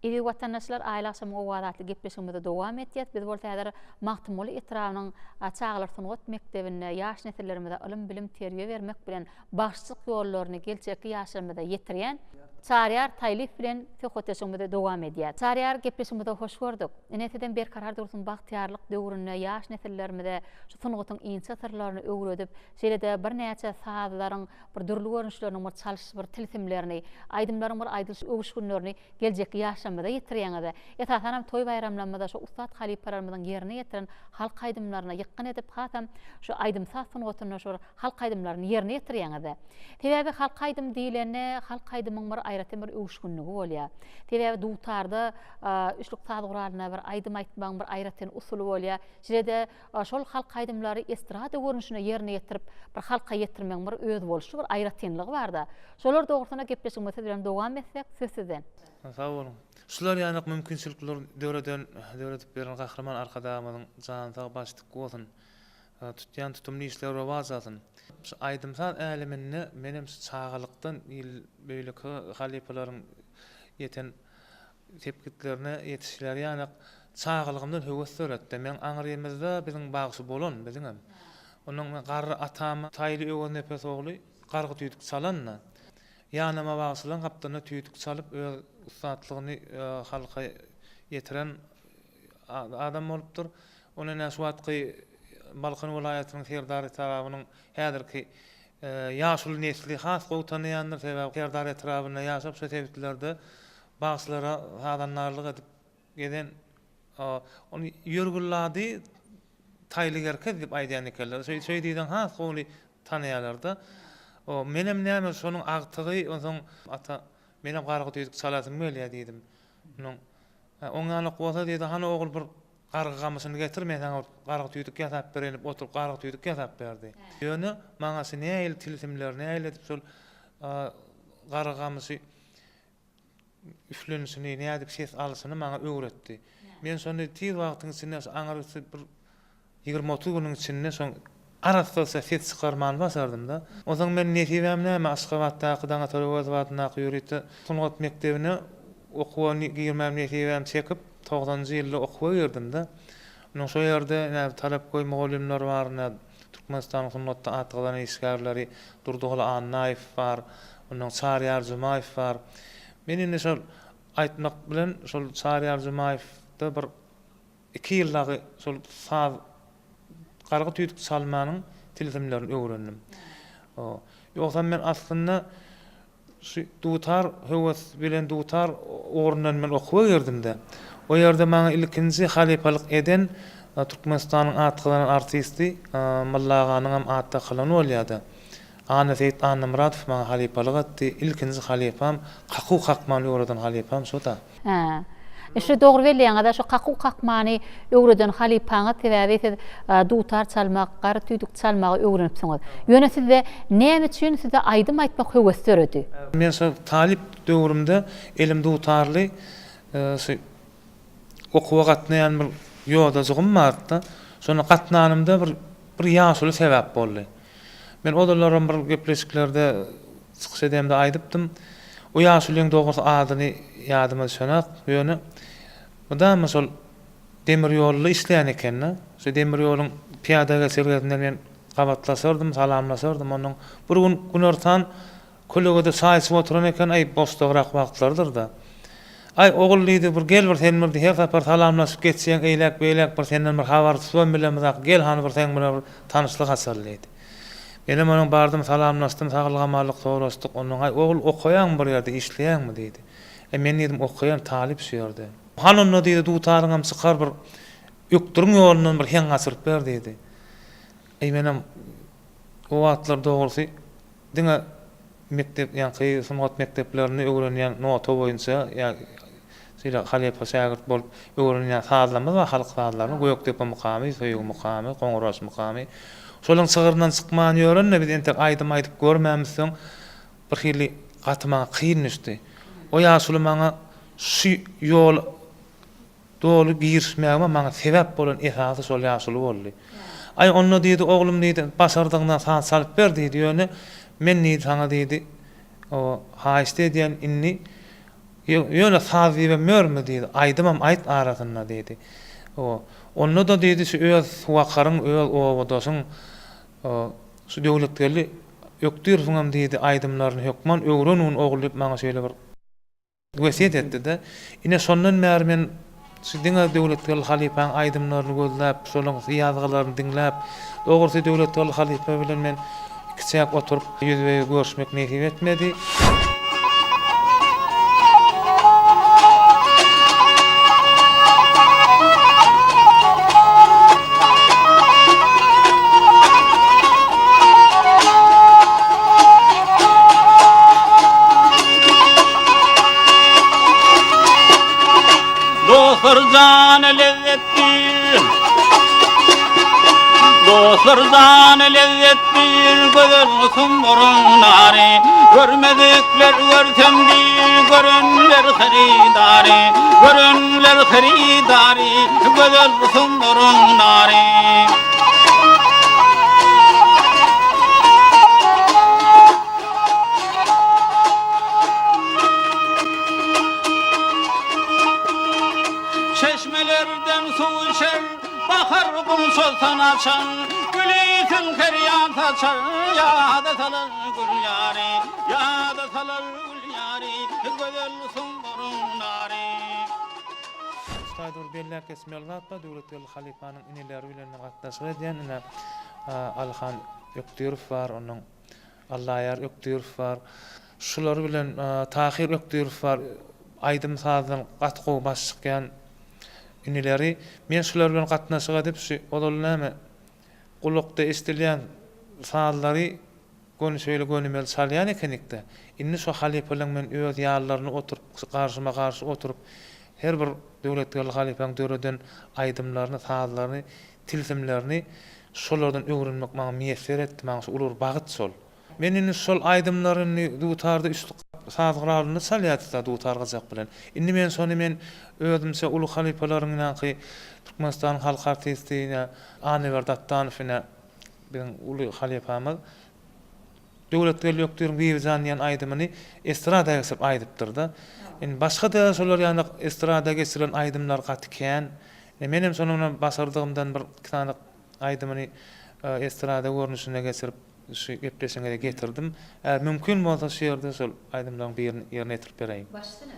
Eziz watandaşlar, Aýly agşamyň owazy atly gepleşigimizi dowam etýäs. Biz bolsa häzir Magtymguly etrabynyň çagalar sungat mekdebinde ýaş nesillerimize ylym-bilim, terbiýe bermek bilen bagşyçylyk ýollaryny geljekki ýaşlarymyza ýetirýän Çaryýar Taýlyýew bilen söhbetdeşligimizi dowam edýäs. Çaryýar, gepleşigimize hoş gördük. Ine, sizem Berkarar döwletiň bagtyýarlyk döwründe ýaş nesillerimize şu sungatyň inçe syrlaryny öwredip, şeýle-de birnäçe sazlaryň bir dürli görnüşleriniň bir çalyş bir tilsimlerini, aýdymlaryň bir aýdylyş öwüşginlerini geljekki ýaşlarymyza ýetirýäňiz. Esasanam toý-baýramlarymyzda şu ussat halypalarymyzyň ýerine ýetiren halk aýdymlaryna ýykgyn edip, hasam şu aýdym-saz sungatynda şu bir halk aýdymlaryny ýerine ýetirýäňiz-dä. Sebäbi halk aýdym diýlende, halk aýdymyň bir aýratyn bir öwüşginligi bolýar. Sebäbi dutarda, üçlük saz guralynda bir aýdym aýtmagyň bir aýratyn usuly bolýar. Şeýle-de şol halk aýdymlary estrada görnüşinde ýerine ýetirip, bir halka ýetirmegiň bir özboluşly bir aýratynlygy bar-da. Şolar dogrusynda gepleşigimizi siz bilen dowam etsek, söz sizden. Sag boluň. Şular ýaly mümkinçilikleri döreden, döredip beren Gahryman Arkadagymyzyň jany sag, başy tik bolsun! Tutýan tutumly işleri rowaç alsyn. Şu aýdym-saz äleminde menem şu çagalykdan il beýleki halypalaryň ýeten sepgitlerine ýetişiler ýanak çagalygymdan höwes döretdi. Meň aňrymyzda biziň bagşy bolan biziňem. Onuň men garry atam Taýly Öweznepes ogly gargy tüýdük çalanda. Ýanama bagşylaryň gapdalynda tüýdük çalyp öz ussatlygyny halka ýetiren adam bolupdyr. Ol ine şu wagtky Balkan welaýatynyň Serdar etrabynyň häzirki ýaşuly nesli has gowy tanaýandyr. Sebäbi Serdar etrabynda ýaşap şu sebitlerde bagşylara sazandarlyk edip gezen ony ýörgünli ady Taýly Gerkez diýip aýdýan ekenler. Şeý şeý diýseň has gowy tanaýarlar-da. Menem näme şonuň agtygy onsoň ata menem gargy tüýdük çalasym gelýär diýdim. Onuň Hä, oňňalak bolsa diýdi, hany ogul bir gargy gamyşyny getir, men saňa bir gargy tüýdük ýasap bereýin diýip oturyp gargy tüýdük ýasap berdi. Ýöne maňa şu nähili tilsimler, nähili edip şol gargy gamyşy üflenişini, nädip ses alyşyny maňa öwretdi. Men şony tiz wagtyň içinde şu aňyrsy bir Ýigrimi-otuz günüň içinde şoň arassaça ses çykarmany başardym-da. Onsoň men nesibäm näme, Aşgabatdaky Daňatar Öwezow adyndaky ýörite sungat mekdebine okuwa girmäm nesibäm çekip, togsanynjy ýylda okuwa girdim-de. Onsoň şo ýerde ine talapgöý mugallymlar bar, ine Türkmenistanyň sungatda at gazanan işgärleri Durdyguly Annaýew bar, ondan Çaryýar Jumaýew bar. Men indi şol aýtmak bilen şol Çaryýar Jumaýewde bir Iki ýyl dagy şol saz gargy tüýdük çalmanyň tilsimlerini öwrendim. Ýogsam men aslynda şu dutar höwes bilen dutar ugrundan men okuwa girdim-de. O ýerde maňa ilkinji halypalyk eden Türkmenistanyň at gazanan artisti Mylla aganyňam at dakylany bolýar-da. Annaseýit Annamyradow maňa halypalyk etdi. Ilkinji halypam, kakuw kakmany öwreden halypam şo-da. Hä. Şu dogry belleýäňiz-a, şu kakuw kakmany öwreden halypaňyz, sebäbi siz dutar çalmak, gara tüýdük çalmagy öwrenipsiňiz. Ýöne sizde näme üçin sizde aýdym aýtmak höwesi döredi? Men şo talyp döwrümde elim dutarly şu okuwa gatnaýan bir ýodajygym bardy-da. Şonda gatnanymda bir bir ýaşuly sebäp boldy. Men ozalaram bir gepleşiklerde çykyş edemde aýdypdym. O ýaşulyň dogrusy adyny ýadyma düşenok. Ýöne mydama şol demir ýolda işleýän eken-de. Şo demir ýoluň pyýada geçelgesinde men gabatlaşardym, salamlaşardym. Onnoň bir gün günortan Kölegede çaý içip oturan eken, aý, boşdagrak wagtlarydyr-da. Aý, ogul diýdi, bir gel bir sen bir diý, her sapar salamlaşyp geçýäň, eýläk-beýläk bir senden bir habar tutubam bilemizak, gel hany bir seň bilen bir tanyşlyk açaly diýdi. Menem onuň bardym, salamlaşdym, saglyk-amanlyk soraşdyk. Onnoň, aý, ogul, okaýaňmy bir ýerde, işleýäňmi diýdi. Aý, men diýdim, okaýan, talyp şu ýerde. Hany onda diýdi, dutaryňam çykar bir ökdüriň ýolundan bir heň gaçyryp ber diýdi. Aý, menem o wagtlar dogrusy Diňe mekdep ýaňky sungat mekdeplerinde öwrenýän nota boýunça ýa şeýle halypa-şägirt bolup öwrenilýän sazlarymyz bar, halk sazlaryny, Gökdepe mukamy, Söýgi mukamy, Goňurbaş mukamy. Şolaryň çygryndan çykman ýörende biz entek aýdym aýdyp görmämizsoň bir hili gaty maňa kyn düşdi. O ýaşuly maňa şu ýol Doly girişmägime maňa sebäp bolan esasy şol ýaşuly boldy. Aý, onda diýdi, oglum diýdi, başardygyňdan saz çalyp ber diýdi, ýöne men diýdi, saňa diýdi, o, haýyşt edýän indi, ýöne saz diýibem ýörme diýdi, aýdymam aýt arasynda diýdi. O, onda-da diýdi, şu öz suwakaryň, öz obadaşyň, o, şu Döwletgeldi Ökdirowyňam diýdi, aýdymlaryny hökman öwren ogul diýip maňa şeýle bir. Wesýet etdi-de, ine şondan bäri men şu diňe Döwletgeldi halypaň aýdymlaryny gözläp, şolaň ýazgylaryny diňläp, dogrusy Döwletgeldi halypa bilen men ikiçäk oturyp ýüzbe-ýüz görüşmek nesip etmedi. Dostlar jana lezzetdir Dostlar jana lezzetdir Gözel sumbaryň nary Görmedikler görsem diýr Görenler hyrydary Görenler hyrydary Gözel sumbaryň nary. Çeşmelerden suw içer, Bahar gunçasyn açar, Gülisin her ýan saçar, Ýada salar gül ýary, Ýada salar gül ýary, Gözel Sumbaryň nary. Şu taýda bir belläp geçmeli zat bar, Döwletgeldi halypanyň inileri bilen men gatnaşyk edýän, ine, Alyhan Ökdirow bar, onuň Allaýar Ökdirow bar. Şular bilen Tahyr Ökdirow bar. Aýdym-sazdan gaty gowy baş çykýan inileri. Men şular bilen gatnaşyk edip, şu ozal näme gulakda eşidilýän sazlary göni şeýle gönümel çalýan ekenik-de. Indi şo halypalaryň men öz ýanlarynda oturyp, garşyma garşy oturyp, her bir Döwletgeldi halypaň döreden aýdymlaryny, sazlaryny, tilsimlerini Şolardan öwrenmek maňa miýesser etdi, maňa şu uly bir bagyt şol. Men indi şol aýdymlary indi dutarda üçlük saz guralynda çalýardyk-da dutar gyjak bilen. Indi men şony men özümçe uly halypalaryň ýaňky Türkmenistanyň halk artisti ine Annaberdi Atdanow ine biziň uly halypamyz Döwletgeldi Ökdiriň Bibijan diýen aýdymyny estrada geçirip aýdypdyr-da. Indi başga-da şolar ýaly estrada geçirilen aýdymlar gaty kän. Ine menem şonuň başardygymdan bir iki sany aýdymyny estrada görnüşine geçirip şu gepleşigiňize getirdim. Eger mümkin bolsa şu ýerde şol aýdymlaryň birini ýerine ýetirip bereýin. Baş üstüne.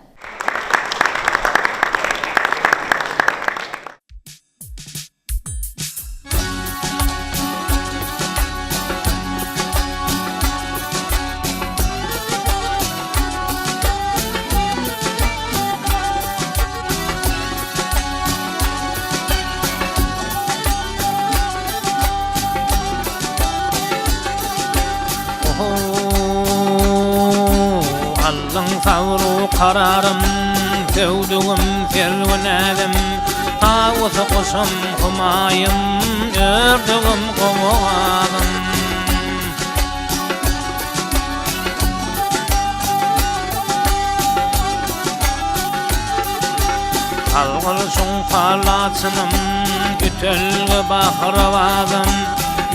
Sabru kararym, söwdügim, serwi näzim, Tawusy guşum, humaýym, ördügim, gowagazym. Salgyl şuňkar laçynym, Ütelgi bahrabazym,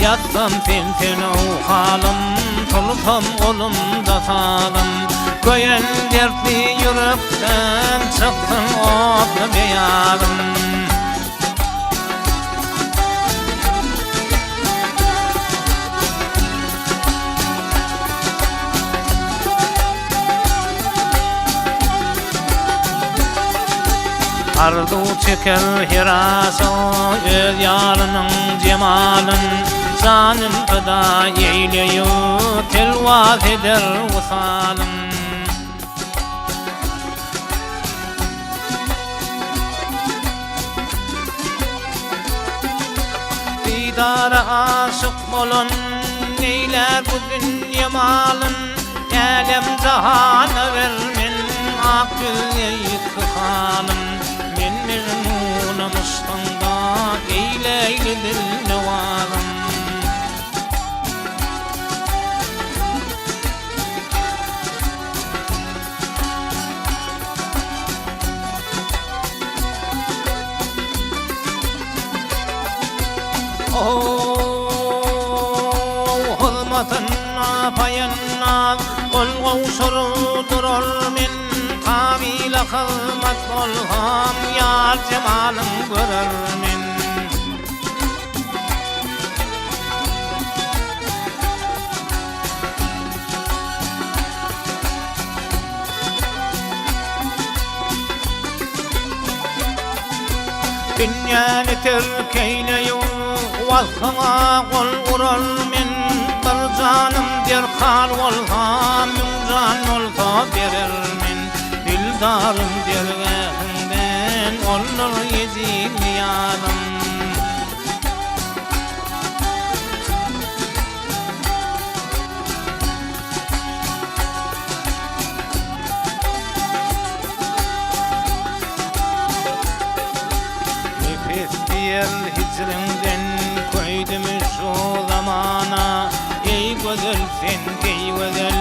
Ýatsam sen-sen-ow halym, Tursam golumda sazym. Köýen dertli ýürekden Çyksyn otly beýazym. Arzuw çeker her aşyk öz ýarynyň jemalyn, Janyn pyda eýleýu telwas eder wysalyn. Didara aşyk bolan neýlär bu dünýe malyn, Älem-jahana ber men ak ýüzli ýitgi halym. Men mejnunam yşkyňda eýleýli dilnewazym. Hyzmatynda paýynda gol gowşuryp durar men, Kabyla hyzmat bolsam, ýar jemalyň görer men. Dünýäni terk eýleýin, waslyňa gol urar men, Bir janym derkar bolsa, müň jan bolsa berer men. Dildarym dergähiňden oldur ejiz nyýazym. Nepes diýer hijriňden köýdümi şu zamana, Eý gözel sen eý gözel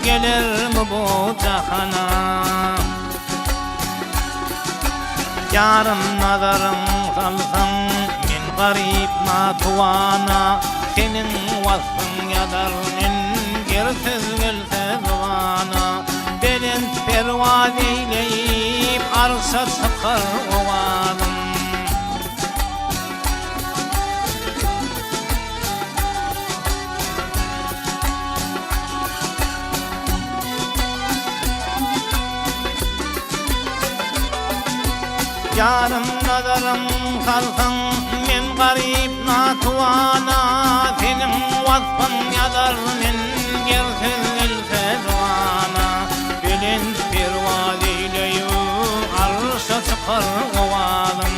gelermi bu jahana. Ýarym nazaryň salsaň men garyp natuwana, Seniň waslyň ýazar men ger söz gelse zybana. Belent perwaz eýleýip arşa çykar owazym. Ýarym nazaryň salsaň men garyp natuwana, Seniň waspyň ýazar men ger söz gelse zybana. Belent perwaz eýleýu arşa çykar owazym.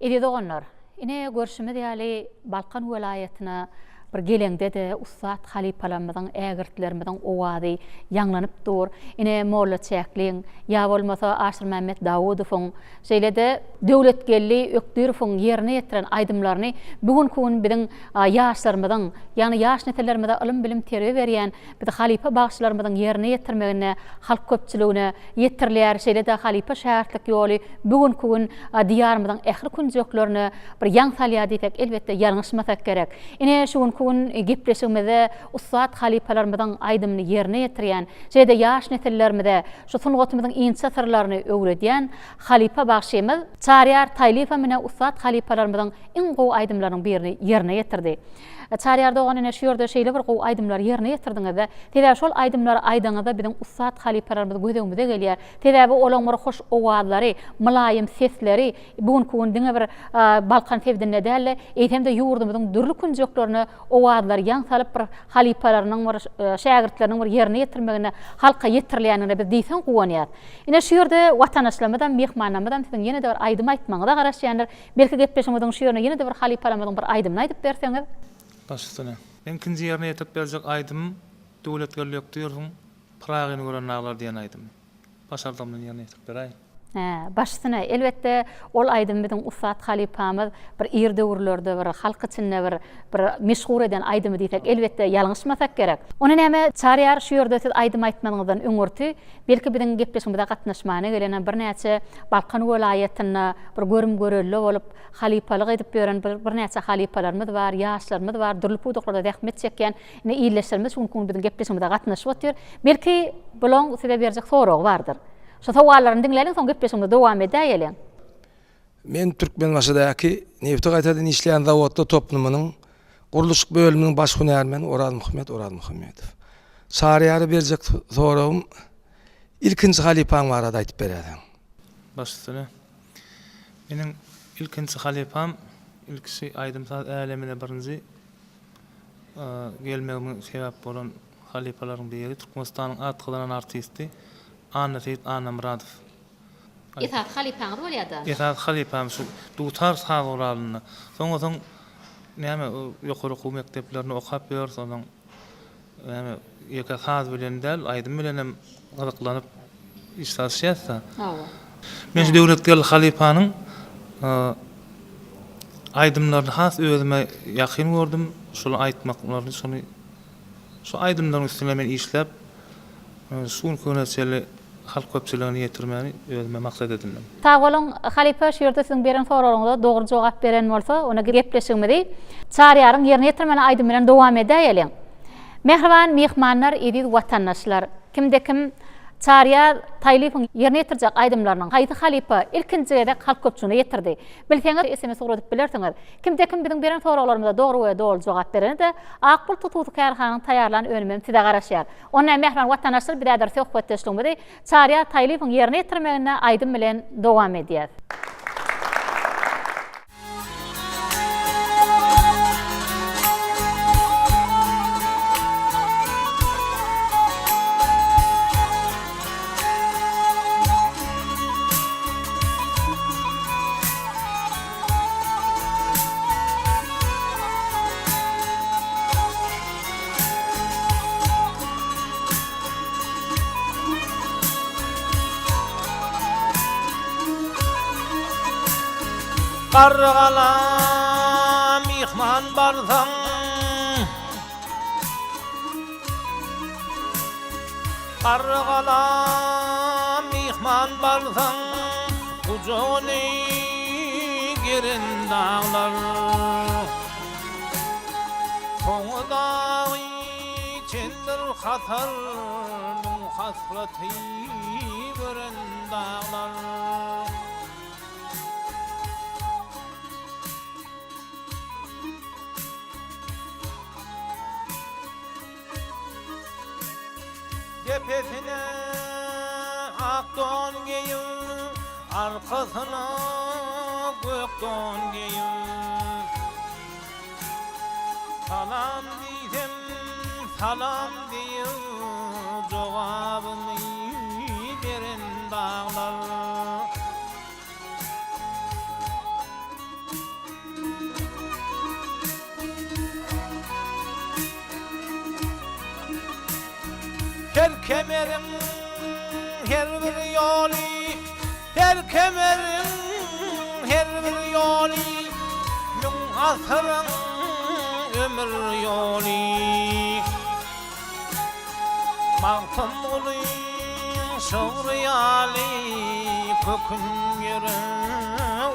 Eziz doganlar, ine görşümiz ýaly Balkan welaýatyna bir geleňde-de ussat halypalarymyzyň, ägirtlerimiziň owazy ýaňlanyp dur. Ine Molla Çäkliň, ýa bolmasa Aşyrmämmet Dawudowyň, şeýle-de Döwletgeldi Ökdirowyň ýerine ýetiren aýdymlaryny bu günki gün biziň ýaşlarymyzyň, ýagny ýaş nesillerimize ylym-bilim, terbiýe berýän biz halypa bagşylarymyzyň ýerine ýetirmeginde halk köpçüligine ýetirilýär. Şeýle-de halypa-şägirtlik ýoly bu günki gün Diýarymyzyň ähli künjeklerine bir ýaň salýar diýsek, elbetde, ýalňyşmasak gerek. Ine, şu günki. günki gün gepleşigimizde ussat halypalarymyzyň aýdymyny ýerine ýetirýän, şeýle-de ýaş nesillerimize şu sungatymyzyň inçe syrlaryny öwredýän halypa bagşymyz Çaryýar Taýlyýewem ine ussat halypalarymyzyň iň gowy aýdymlarynyň birini ýerine ýetirdi. Çaryýar dogan ine şu ýerde şeýle bir gowy aýdymlary ýerine ýetirdiňizde, sebäbi şol aýdymlary aýdaňyzda biziň ussat halypalarymyz göz öňümize gelýär. Sebäbi olaň bir hoş owazlary, mylaýym sesleri bu günki gün diňe bir Balkan sebitinde däl-de, eýsem-de ýurdumyzyň dürli künjeklerine owazlary ýaň salyp bir halypalarynyň bir şägirtleriniň bir ýerine ýetirmeginde halka ýetirilýändigine biz diýseň guwanýas. Ine şu ýerde watandaşlarymyzam, myhmanlarymyzam siziň ýene-de bir aýdym aýtmagyňyza garaşýandyr. Belki gepleşigimiziň şu ýerine ýene-de bir halypalarymyzyň bir aýdymyny aýdyp berseňiz. Baş üstüne. Meň ikinji ýerine ýetirip berjek aýdymym Döwletgeldi Ökdirowyň Pyragyny gören daglar diýen aýdymy. Başardygymdan ýerine ýetirip beräýin. Hä, baş üstüne. Elbetde, ol aýdym biziň ussat halypamyz bir ir döwürlerde bir halk içinde bir bir meşhur eden aýdymy diýsek, elbetde, ýalňyşmasak gerek. Onda näme, Çaryýar, şu ýerde siz aýdym aýtmazyňyzdan öňürti, belki biziň gepleşigimize gatnaşmana gelen birnäçe Balkan welaýatynda bir görüm-görelde bolup, halypalyk edip ýören bir birnäçe halypalarymyz bar, ýaşlarymyz bar, dürli pudaklarda zähmet çekýän Ine ildeşlerimiz şu günki gün biziň gepleşigimize gatnaşyp otyr. Belki bulaň size berjek soragy bardyr. Şu sowallaryny diňläliň soň gepleşigimizi dowam edäýeliň. Men Türkmenbaşydaky nebti gaýtadan işleýän zawodlar toplumynyň gurluşyk bölüminiň baş hünärmeni Orazmuhammet Orazmuhammedow. Çaryýara berjek soragym ilkinji halypaň barada aýdyp beräýseň. Baş üstüne. Meniň ilkinji halypam ilki aýdym-saz älemine birinji gelmegimiň sebäp bolan halypalaryň biri Türkmenistanyň at gazanan artisti Annaseýit Annamyradow. Esasy halypaňyz bolýada? Esasy halypam şu dutar saz guralynda. Soňa soň näme ýokary okuw mekdeplerinde okap ýörüs onsoň näme ýeke saz bilen däl aýdym bilenem gyzyklanyp iş salyşýas-da. Hawa. Men şu Döwletgeldi halypanyň aýdymlaryny has özüme ýakyn gördüm. Şol aýtmaklaryny şony şu aýdymlaryň üstünde men işläp şu günki güne çenli halk köpçüligine ýetirmäni özüme maksat edindim. Sag boluň halypa şu ýerde siziň beren soraglaryňyza dogry jogap beren bolsa onda gepleşigimizi Çaryýaryň ýerine ýetirmeli aýdymy bilen dowam edäýeliň. Mähriban myhmanlar eziz watandaşlar kimde kim Çaryýar Taýlyýewiň ýerine ýetirjek aýdymlarynyň haýsy halypa ilkinji gezek halk köpçüligine ýetirdi? Bilseňiz sms ugradyp bilersiňiz. Kimde kim biziň beren soraglarymyza dogry we doly jogap berene-de Ak bulut hususy kärhananyň taýýarlan önümem size garaşýar. Onda mähriban watandaşlar biz häzir söhbetdeşligimizi Çaryýar Taýlyýewiň ýerine ýetirmeginde aýdym bilen dowam edýäs. Garrygala myhman barsaň Garrygala myhman barsaň Gujagyny geren daglar Soňy dagy çendir hasar Müň hasraty gören daglar. Depesine ak don geýip, arkasyna gök don geýip. Salam diýsem, salam diýip, jogabyny beren daglar. Her kemeriň her bir ýoly, Her kemeriň her bir ýoly, Müň asyryň ömür ýoly. Magtymgulyň şygry ýaly, Kökün ýere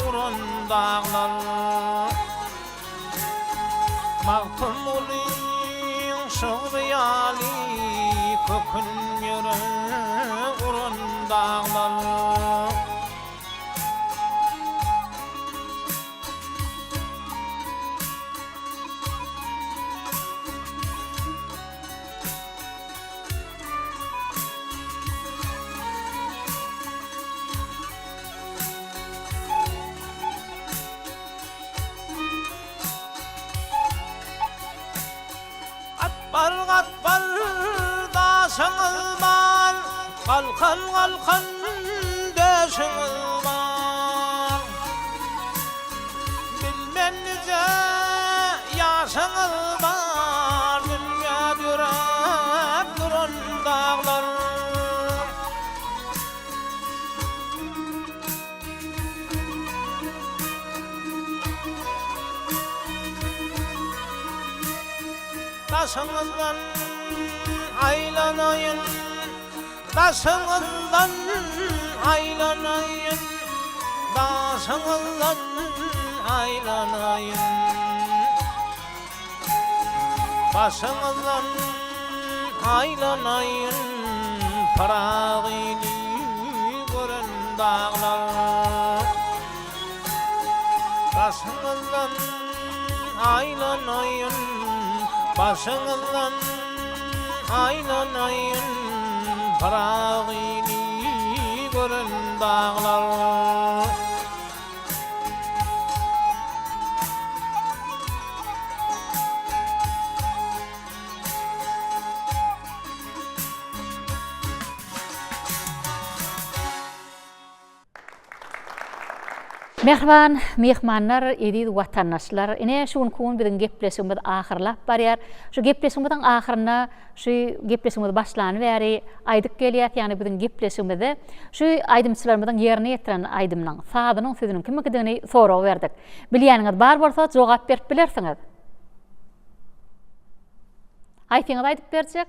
uran daglar. Magtymgulyň şygry ýaly kökün ýere uran daglar. Gatbar-gatbar daşyňyz bar, Galkan-galkan döşüňiz bar. Bilmen nije ýaşyňyz bar, Dünýä döräp duran daglar. Daşyňyzdan aýlanaýyn, Daşyňyzdan aýlanaýyn, Daşyňyzdan aýlanaýyn. Başyňyzdan aýlanaýyn Pyragyny gören daglar. Başyňyzdan aýlanaýyn, Başyňyzdan aýlanaýyn Pyragyny gören daglar. Mähriban myhmanlar, eziz watandaşlar, ine şu günki gün biziň gepleşigimiz ahyrlap barýar. Şu gepleşigimiziň ahyrynda şu gepleşigimiz başlany bäri aýdyp gelýäs, ýagny biziň gepleşigimizde şu aýdymçylarymyzyň ýerine ýetiren aýdymynyň sazynyň sözüniň kimiňkidigini sorag berdik. Bilýäniňiz bar bolsa jogap berip bilersiňiz. Haýsyňyz aýdyp berjek?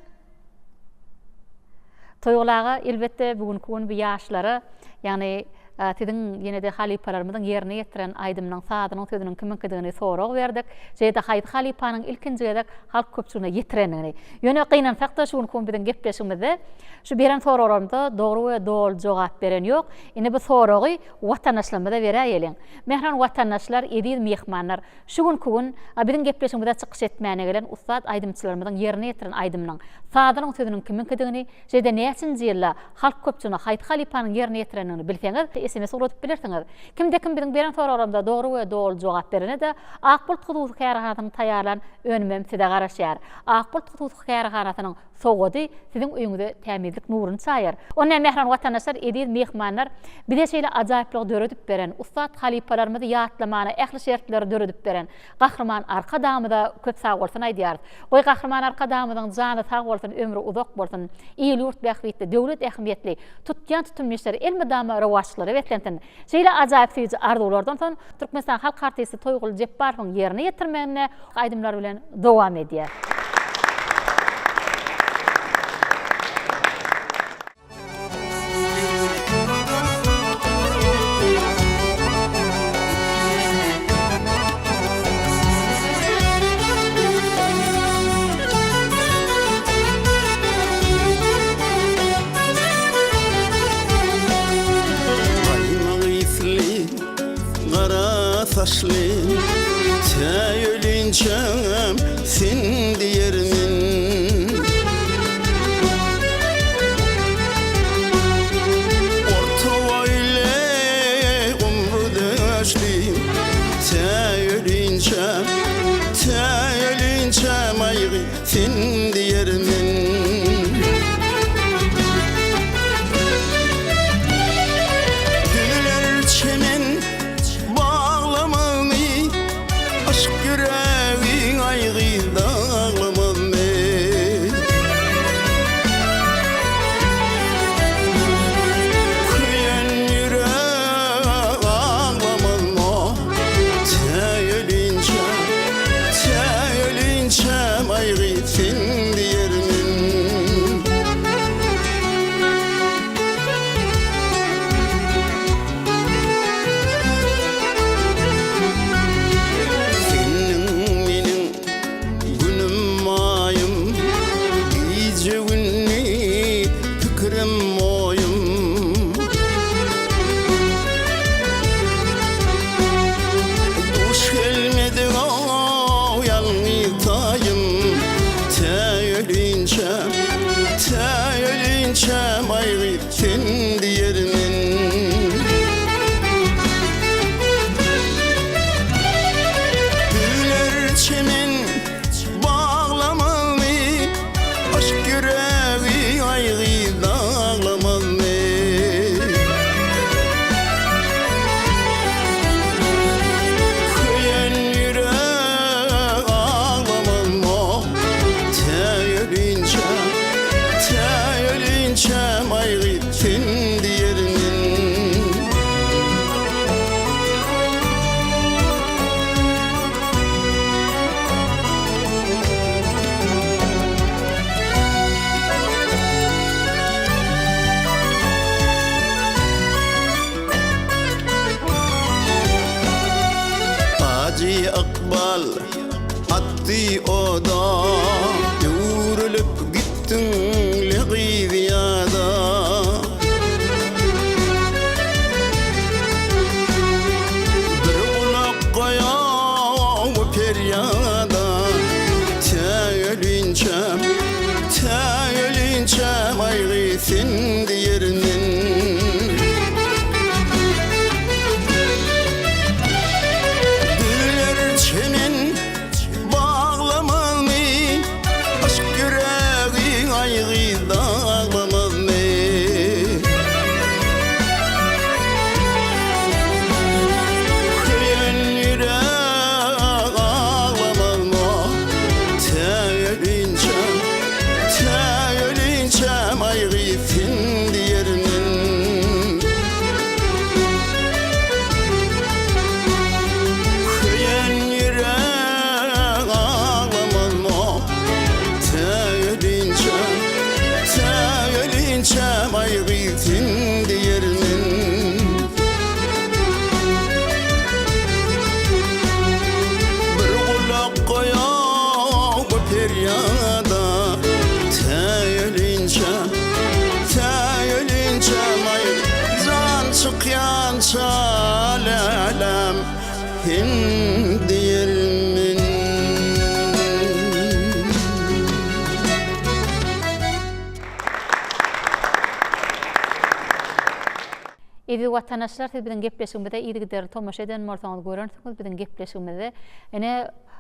Toýguly aga, elbetde bu günki gün bu ýaşlara, ýagny siziň ýene-de halypalarymyzyň ýerine ýetiren aýdymynyň sazynyň sözüniň kimiňkidigini sorag berdik. Şeýle-de haýsy halypanyň ilkinji gezek halk köpçüligine ýetirendigini. Ýöne gynansak-da şu günki gün biziň gepleşigimizde şu beren soraglarymyza dogry we doly jogap beren ýok. Indi bu soragy watandaşlarymyza beräýeliň. Mähriban watandaşlar, eziz myhmanlar! Şu günki gün biziň gepleşigimize çykyş etmäne gelen ussat aýdymçylarymyzyň ýerine ýetiren aýdymynyň sazynyň sözüniň kimiňkidigini, şeýle-de näçinji ýylda halk köpçüligine haýsy halypanyň ýerine ýetirendigini bilseňiz, sms ugradyp bilersiňiz. Kimde-kim biziň beren soraglarymyza dogry we doly jogap berene-de Ak bulut hususy kärhanasynyň taýýarlan önümem size garaşýar. Ak bulut hususy kärhanasynyň Sowgady siziň öýüňize tämizlik nuruny çaýar. Onda mähriban watandaşlar, eziz myhmanlar, bize şeýle ajaýyplygy döredip beren, ussat halypalarymyzy ýatlamana ähli şertleri döredip beren Gahryman Arkadagymyza köp sagbolsun aýdýarys. Goý Gahryman Arkadagymyzyň jany sag bolsun, ömri uzak bolsun, il-ýurt bähbitli, döwlet ähmiýetli tutýan tutumly işleri elmydama rowaçlyklara beslensin. Şeýle ajaýyp süýji arzuwlardan soň Türkmenistan halk artisti Toýguly Jepbarowyň ýerine ýetirmeginde aýdymlar bilen dowam edýär. Gaýmak ysly, gara saçly, Tä ölinçäm sen diýermen. Orta boýly, gumry döşli, Tä ölinçäm, tä ölinçäm aýgy Sen diýermen. Düzüler çemen baglamazmy, Yşk ýüregiň aýgy daglamazmy. Köýen ýürek aglamazmy, Tä ölinçäm, tä ölinçäm aýgy sen. Ajy ykbal atdy oda, Öwrülip gitdiň-le gyz ýada. Bir gulak goýaw perýada, Tä ölinçäm, tä ölinçäm aýgy sen diýermen. Güller çemen baglamazmy, Yşk ýüregi gaýgy daglamazmy. Köýen ýürek aglamazmy, Tä ölinçäm, tä ölinçäm aýgy sen diýermen. Köýen ýürek aglamazmy, Tä ölinçäm, tä ölinçäm aýgy sen diýermen. Bir gulak goýaw bu perýada, Tä ölinçäm, tä ölinçäm aý jan çykýança läläm sen diýermen. Eziz watandaşlar siz biziň gepleşigimize yzygiderli tomaşa eden bolsaňyz görensiňiz biziň gepleşigimizde ine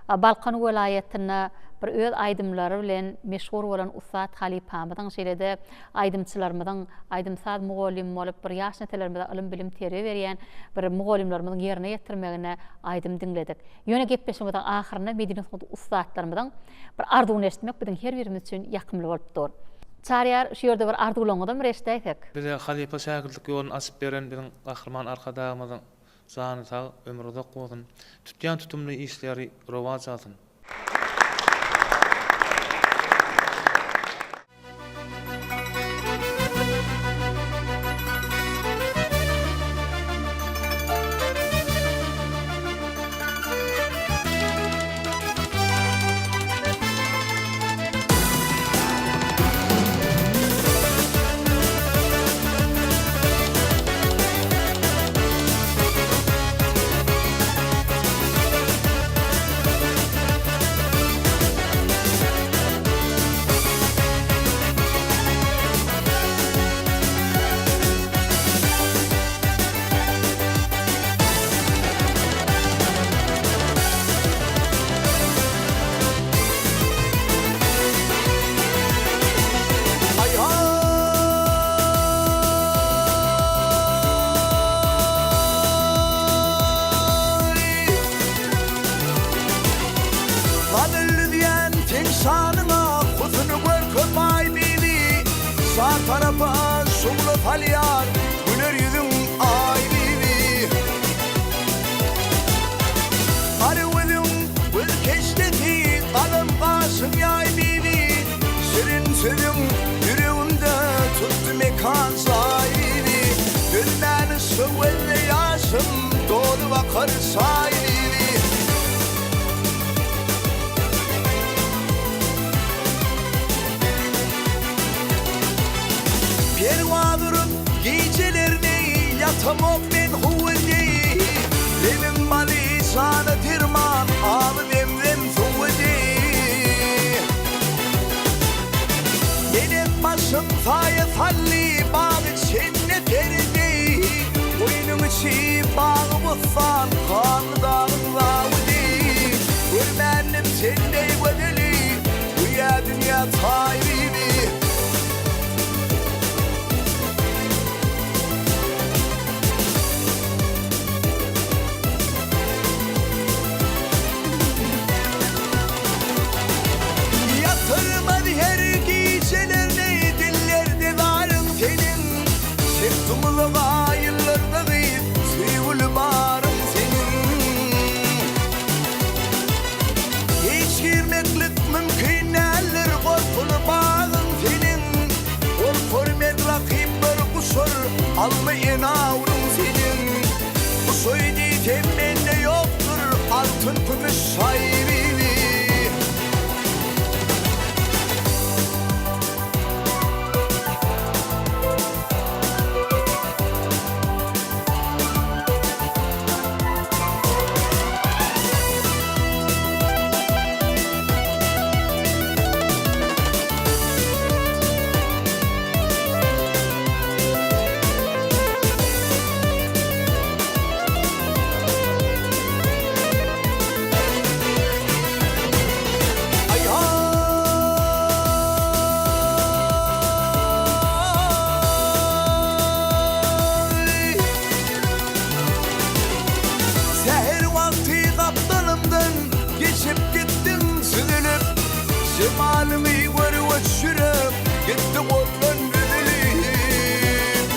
Balkan welaýatynda bir öz aýdymlary bilen meşhur bolan ussat halypamyzyň şeýle-de aýdymçylarymyzyň aýdym-saz mugallymy bolup bir ýaş nesillerimize ylym-bilim terbiýe berýän bir mugallymlarymyzyň ýerine ýetirmeginde aýdym diňledik. Ýöne gepleşigimiziň ahyrynda medeni sungat ussatlarymyzyň bir arzuwyny eşitmek biziň her birimiz üçin ýakymly bolup dur. Çaryýar, şu ýerde bir arzuwlaryňyzam bir eşidäýsek. Bize halypa şägirtlik ýoluny açyp beren biziň Gahryman Arkadagymyzyň Jany sag, ömri uzak bolsun. Tutýan tutumly işleri rowaç alsyn. Gadyr düzýän seň şanyňa Husny görkez aý bibi Çar tarapa şugla salýar Güler ýüzüň aý bibi Gara gözüň göz keşdesi Galam gaşyň ýaý bibi Şirin sözüň ýüregimde Tutdy mekan jaý bibi Dözmän yşgy gözde ýaşym Dolup akar çaý bibi. Perwaz urup gijelerni Ýatamok men huwy deý Lebiň baly jana derman Aby zemzem suwy deý Melek başym saýa saldy Bagy çennet peri deý Goýnuň içi bagy-bossan Ganly dagyň zawy deý Görmändim sen deý gözeli Göýä dünýä taý bibi. Ýatyrmaz her gijelerni dillerde zaryň seniň Çekdim uzaga ýyllarda gyz söýgüli baryň seniň. altyn kümüş şaýyny. Säher wagty gapdalymdan geçip gitdiň süzülip, Jemalyňy görüp ýürek gitdi goldan üzülip.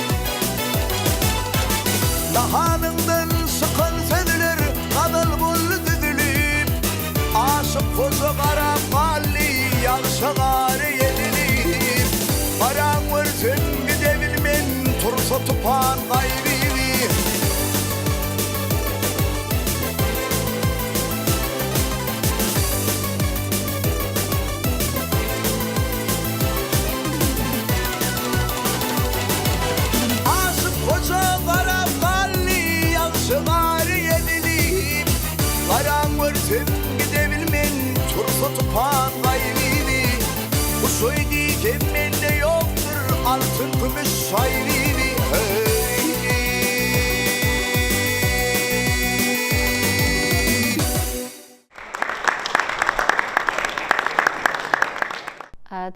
Dahanyňdan çykan sözler gazal boldy düzülip, Aşyk goja garap galdy ýagşa gary ezilip. Garaň görseň gidebilmen tursa tupan gaýgy. Aşyk hoja garap galdy, ýagşy gary ezilip. Garaň görsem gidebilmen, tursa tupan gaýgyly. Guşaý diýsem mende ýokdur, altyn kümüş şaýgyly. Heý.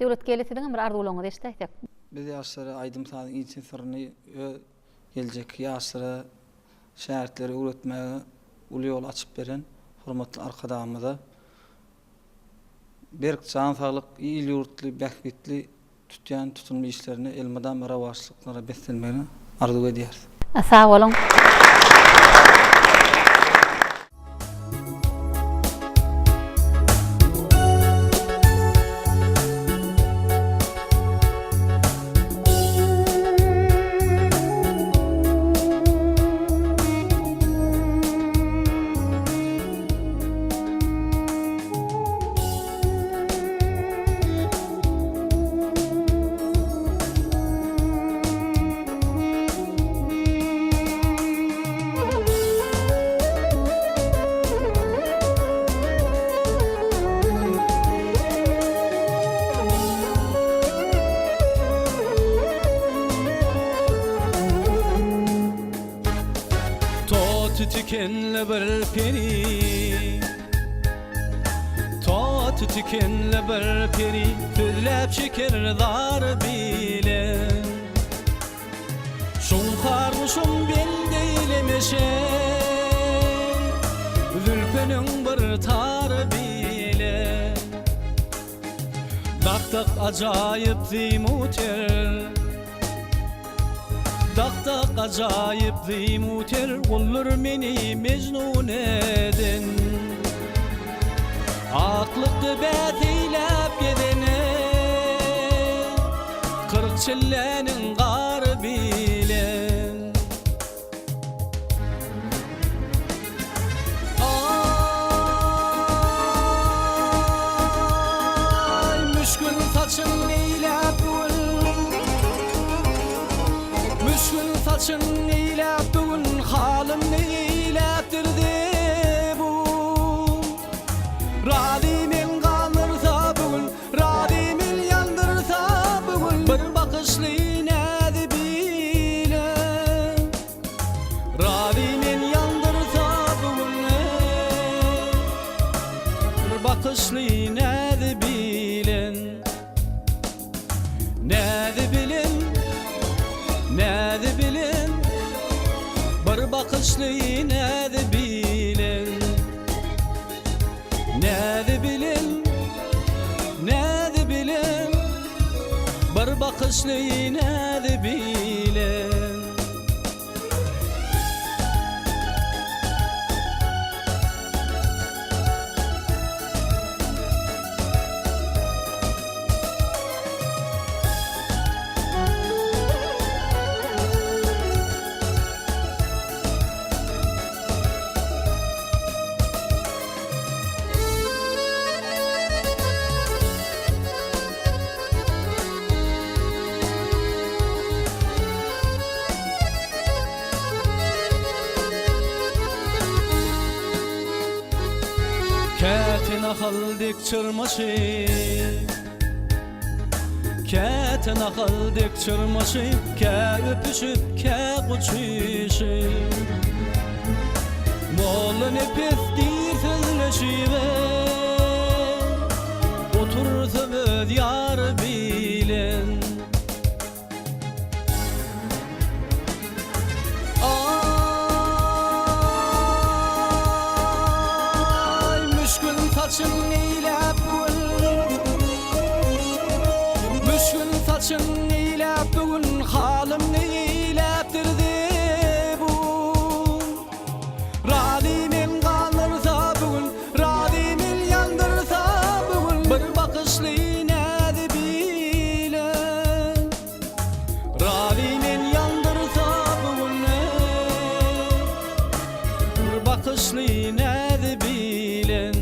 Döwletgeldi siziňem bir arzuwlaryňyzy eşidäýsek. Biz ýaşlara aýdym-sazyň inçe syryny öz geljekki ýaşlara, şägirtlere öwretmäge uly ýol açyp beren hormatly Arkadagymyza berk jan saglyk, il-ýurtly bähbitli tutýan tutumly işlerinde elmydama rowaçlyklara beslenmegini arzuw edýäris. Sag boluň. Toty tikenli bir peri Toty tikenli bir peri Sözläp çeker zar bile Şuňkar guşum bende eýlemeşen Zülpüniň bir tary bile Dak-dak ajaýyp zimu-ter Dak-dak ajaýyp zimu-ter Oldur meni mejnun eden. Aklykda bäs eýläp gezene, 40 çilläniň gary bilen. Aý, müşgil saçyn neýläp bu gün, Müşgil saçyn neýläp bu gün, Halym neýläpdir zebun. Razy men galdyrsa bu gün, Razy men ýandyrsa bu gün, Bir bakyşly näzi bilen. Razy men ýandyrsa bu gün Bir bakyşly näzi bilen Näzi bilen Näzi bilen Bir bakyşly näzi bilen Näzi bilen Näzi bilen Bir bakyşly näzi bilen. Käte nahal dek çyrmaşyp, Käte nahal dek çyrmaşyp, Kä öpüşip, kä guçuşyp. Molla Nepes diýr sözleşibe, Otursa öz ýary bilen. Aý, müşgil saçyn eýläp bu gün, Müşgil saçyn eýläp bu gün, Halym neýläpdir zebun. Razy men galdyrsa bu gün, Razy men ýandyrsa bu gün, Bir bakyşly näzi bilen. Razy men ýandyrsa bu gün Bir bakyşly näzi bilen.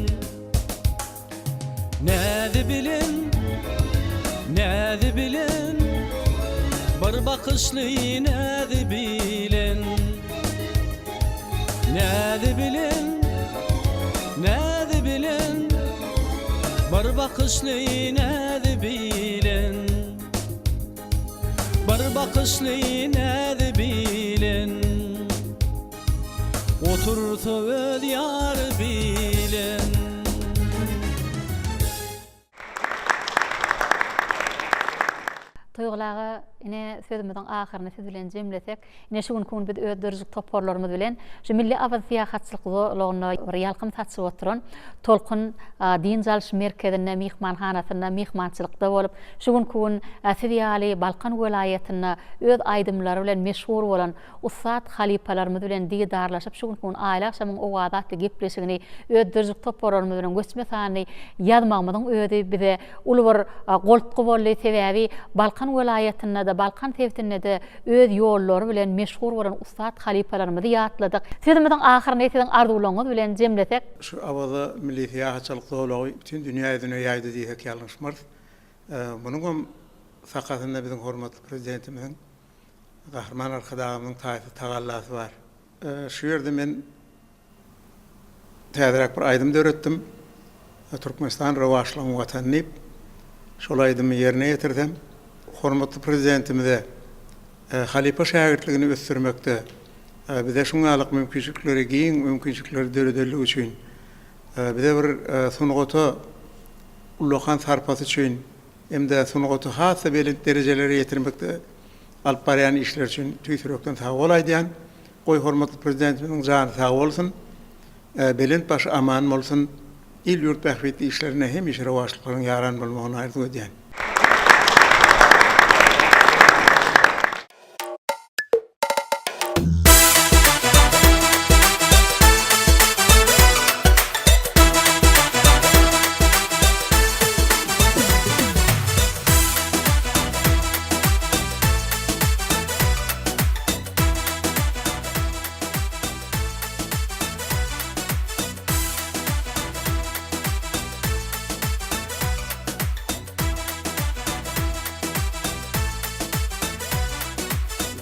Näzi bilen, näzi bilen, Bir bakyşly näzi bilen. Näzi bilen, näzi bilen, Bir bakyşly näzi bilen. Bir bakyşly näzi bilen. Otursa öz ýary bilen. Toýguly aga, ine, sözümiziň ahyryny siz bilen jemlesek, ine, şu günki gün biz öz döredijilik toparlarymyz bilen şu Milli Awaza syýahatçylyk zolagynda bir ýalkym saçyp oturan Tolkun dynç alyş merkezinde, myhmanhanasynda myhmançylykda bolup, şu günki gün siz ýaly Balkan welaýatynda öz aýdymlary bilen meşhur bolan ussat halypalarymyz bilen didarlaşyp, şu günki gün Aýly agşamyň owazy atly gepleşigini öz döredijilik toparlarymyz bilen göçme sanly ýazmagymyzyň özi bize uly bir goltgy boldy. Sebäbi Balkan welaýatynda-da, Balkan sebitinde-de öz ýollary bilen meşhur bolan ussat halypalarymyzy ýatladyk. Sözümiziň ahyryny siziň arzuwlaryňyz bilen jemlesek. Şu Awaza milli syýahatçylyk zolagy bütin dünýä ýüzüne ýaýdy diýsek ýalňyşmarys. Munuňam sakasynda biziň hormatly Prezidentimiziň Gahryman Arkadagymyzyň taýsyz tagallasy bar. Şu ýerde men täzeräk bir aýdym döretdim. Türkmenistan rowaçlygyň Watany diýip. Şol aýdymy ýerine ýetirsem, hormatly Prezidentimize halypa şägirtligini ösdürmekde bize şuňňalyk mümkinçilikleri, giň mümkinçilikleri döredenligi üçin, bize bir sungata ullakan sarpasy üçin hem-de sungaty has-da belent derejelere ýetirmekde alyp barýan işleri üçin tüýs ýürekden sagbol aýdýan. Goý, hormatly Prezidentimiziň jany sag bolsun, belent başy aman bolsun, il-ýurt bähbitli işlerinde hemişe rowaçlyklaryň ýaran bolmagyny arzuw edýän.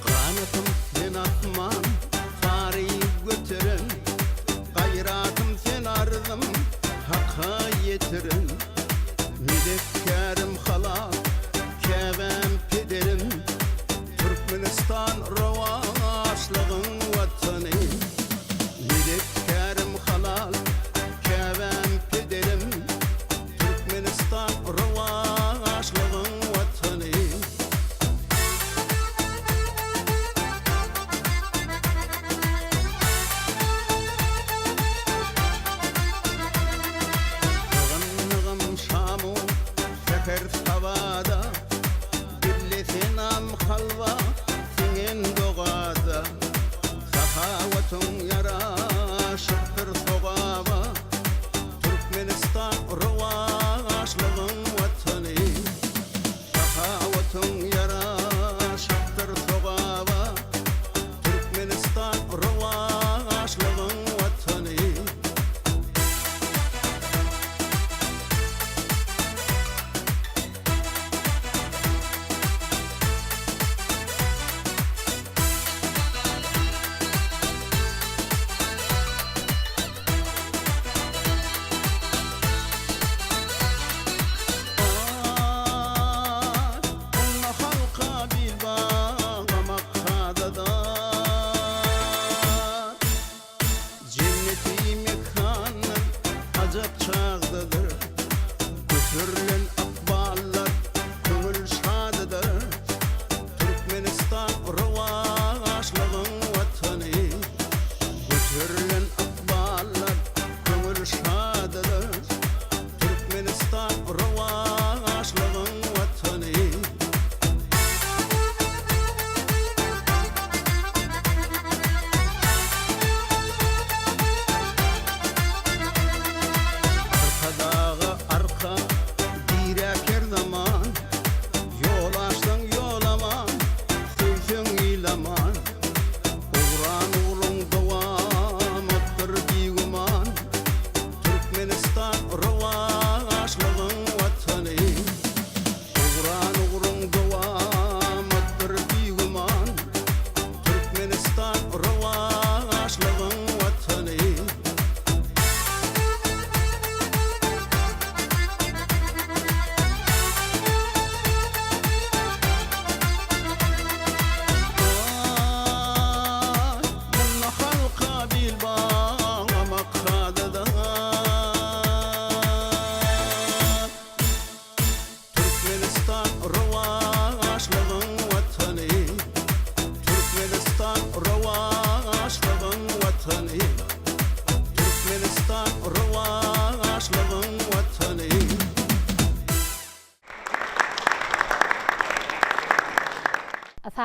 Ganatym sen asman sary göteren, Gaýratym sen arzym Haka ýetiren. Medetkärim halal käbäm pederim, Türkmenistan rowaçlygyň Watany. Medetkärim halal käbäm pederim, Türkmenistan rowaçlygyň Watany. Sygynlygym Şamu, säher.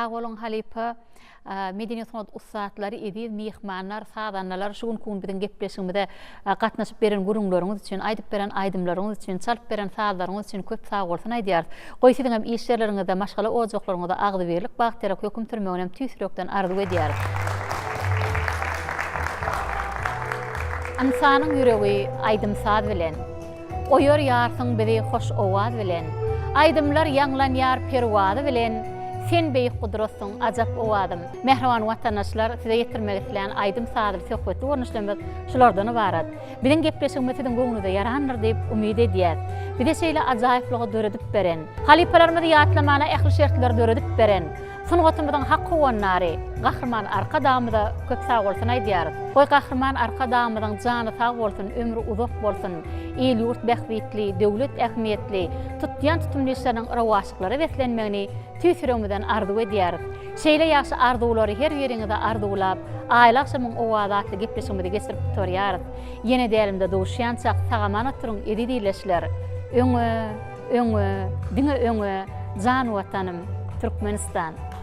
Sag boluň halypa. Medeniýet sungat ussatlary, eziz myhmanlar, sazandalar şu günki gün biziň gepleşigimize gatnaşyp beren gürrüňleriňiz üçin, aýdyp beren aýdymlaryňyz üçin, çalyp beren sazlaryňyz üçin köp sagbolsun aýdýarys. Goý siziňem iş ýerleriňizde, maşgala ojaklaryňyzda agzybirlik, bagtyýarlyk höküm sürmeginem tüýs ýürekden arzuw edýäris. Ynsanyň ýüregi aýdym-saz bilen. Oýarýarsyň bizi hoş owaz bilen. Aýdymlar ýaňlanýar perwazy bilen, Sen beýik gudratsyň, ajap owazym. Mähriban watandaşlar, size ýetirmek islän aýdym-sazly söhbetli görnüşlerimiz şulardan ybarat. Biziň gepleşigimiz siziň göwnüňize ýarandyr diýip umyt edýäs. Bize şeýle ajaýyplygy döredip beren, halypalarymyzy ýatlamana ähli şertleri döredip beren, Sungatymyzyň hak howandary Gahryman Arkadagymyza köp sagbolsun aýdýarys. Goý Gahryman Arkadagymyzyň jany sag bolsun, ömri uzak bolsun, il-ýurt bähbitli, döwlet ähmiýetli, tutýan tutumly işleriniň rowaçlyklara beslenmegini tüýs ýüregimizden arzuw edýäris. Şeýle ýagşy arzuwlary her biriňize arzuwlap, Aýly agşamyň owazy atly gepleşigimizi geçirip gutarýarys. Ýene dälimde duşýançak sag-aman oturyň eziz ildeşler! Öňe! Öňe, diňe öňe, jan Watanym, Türkmenistan!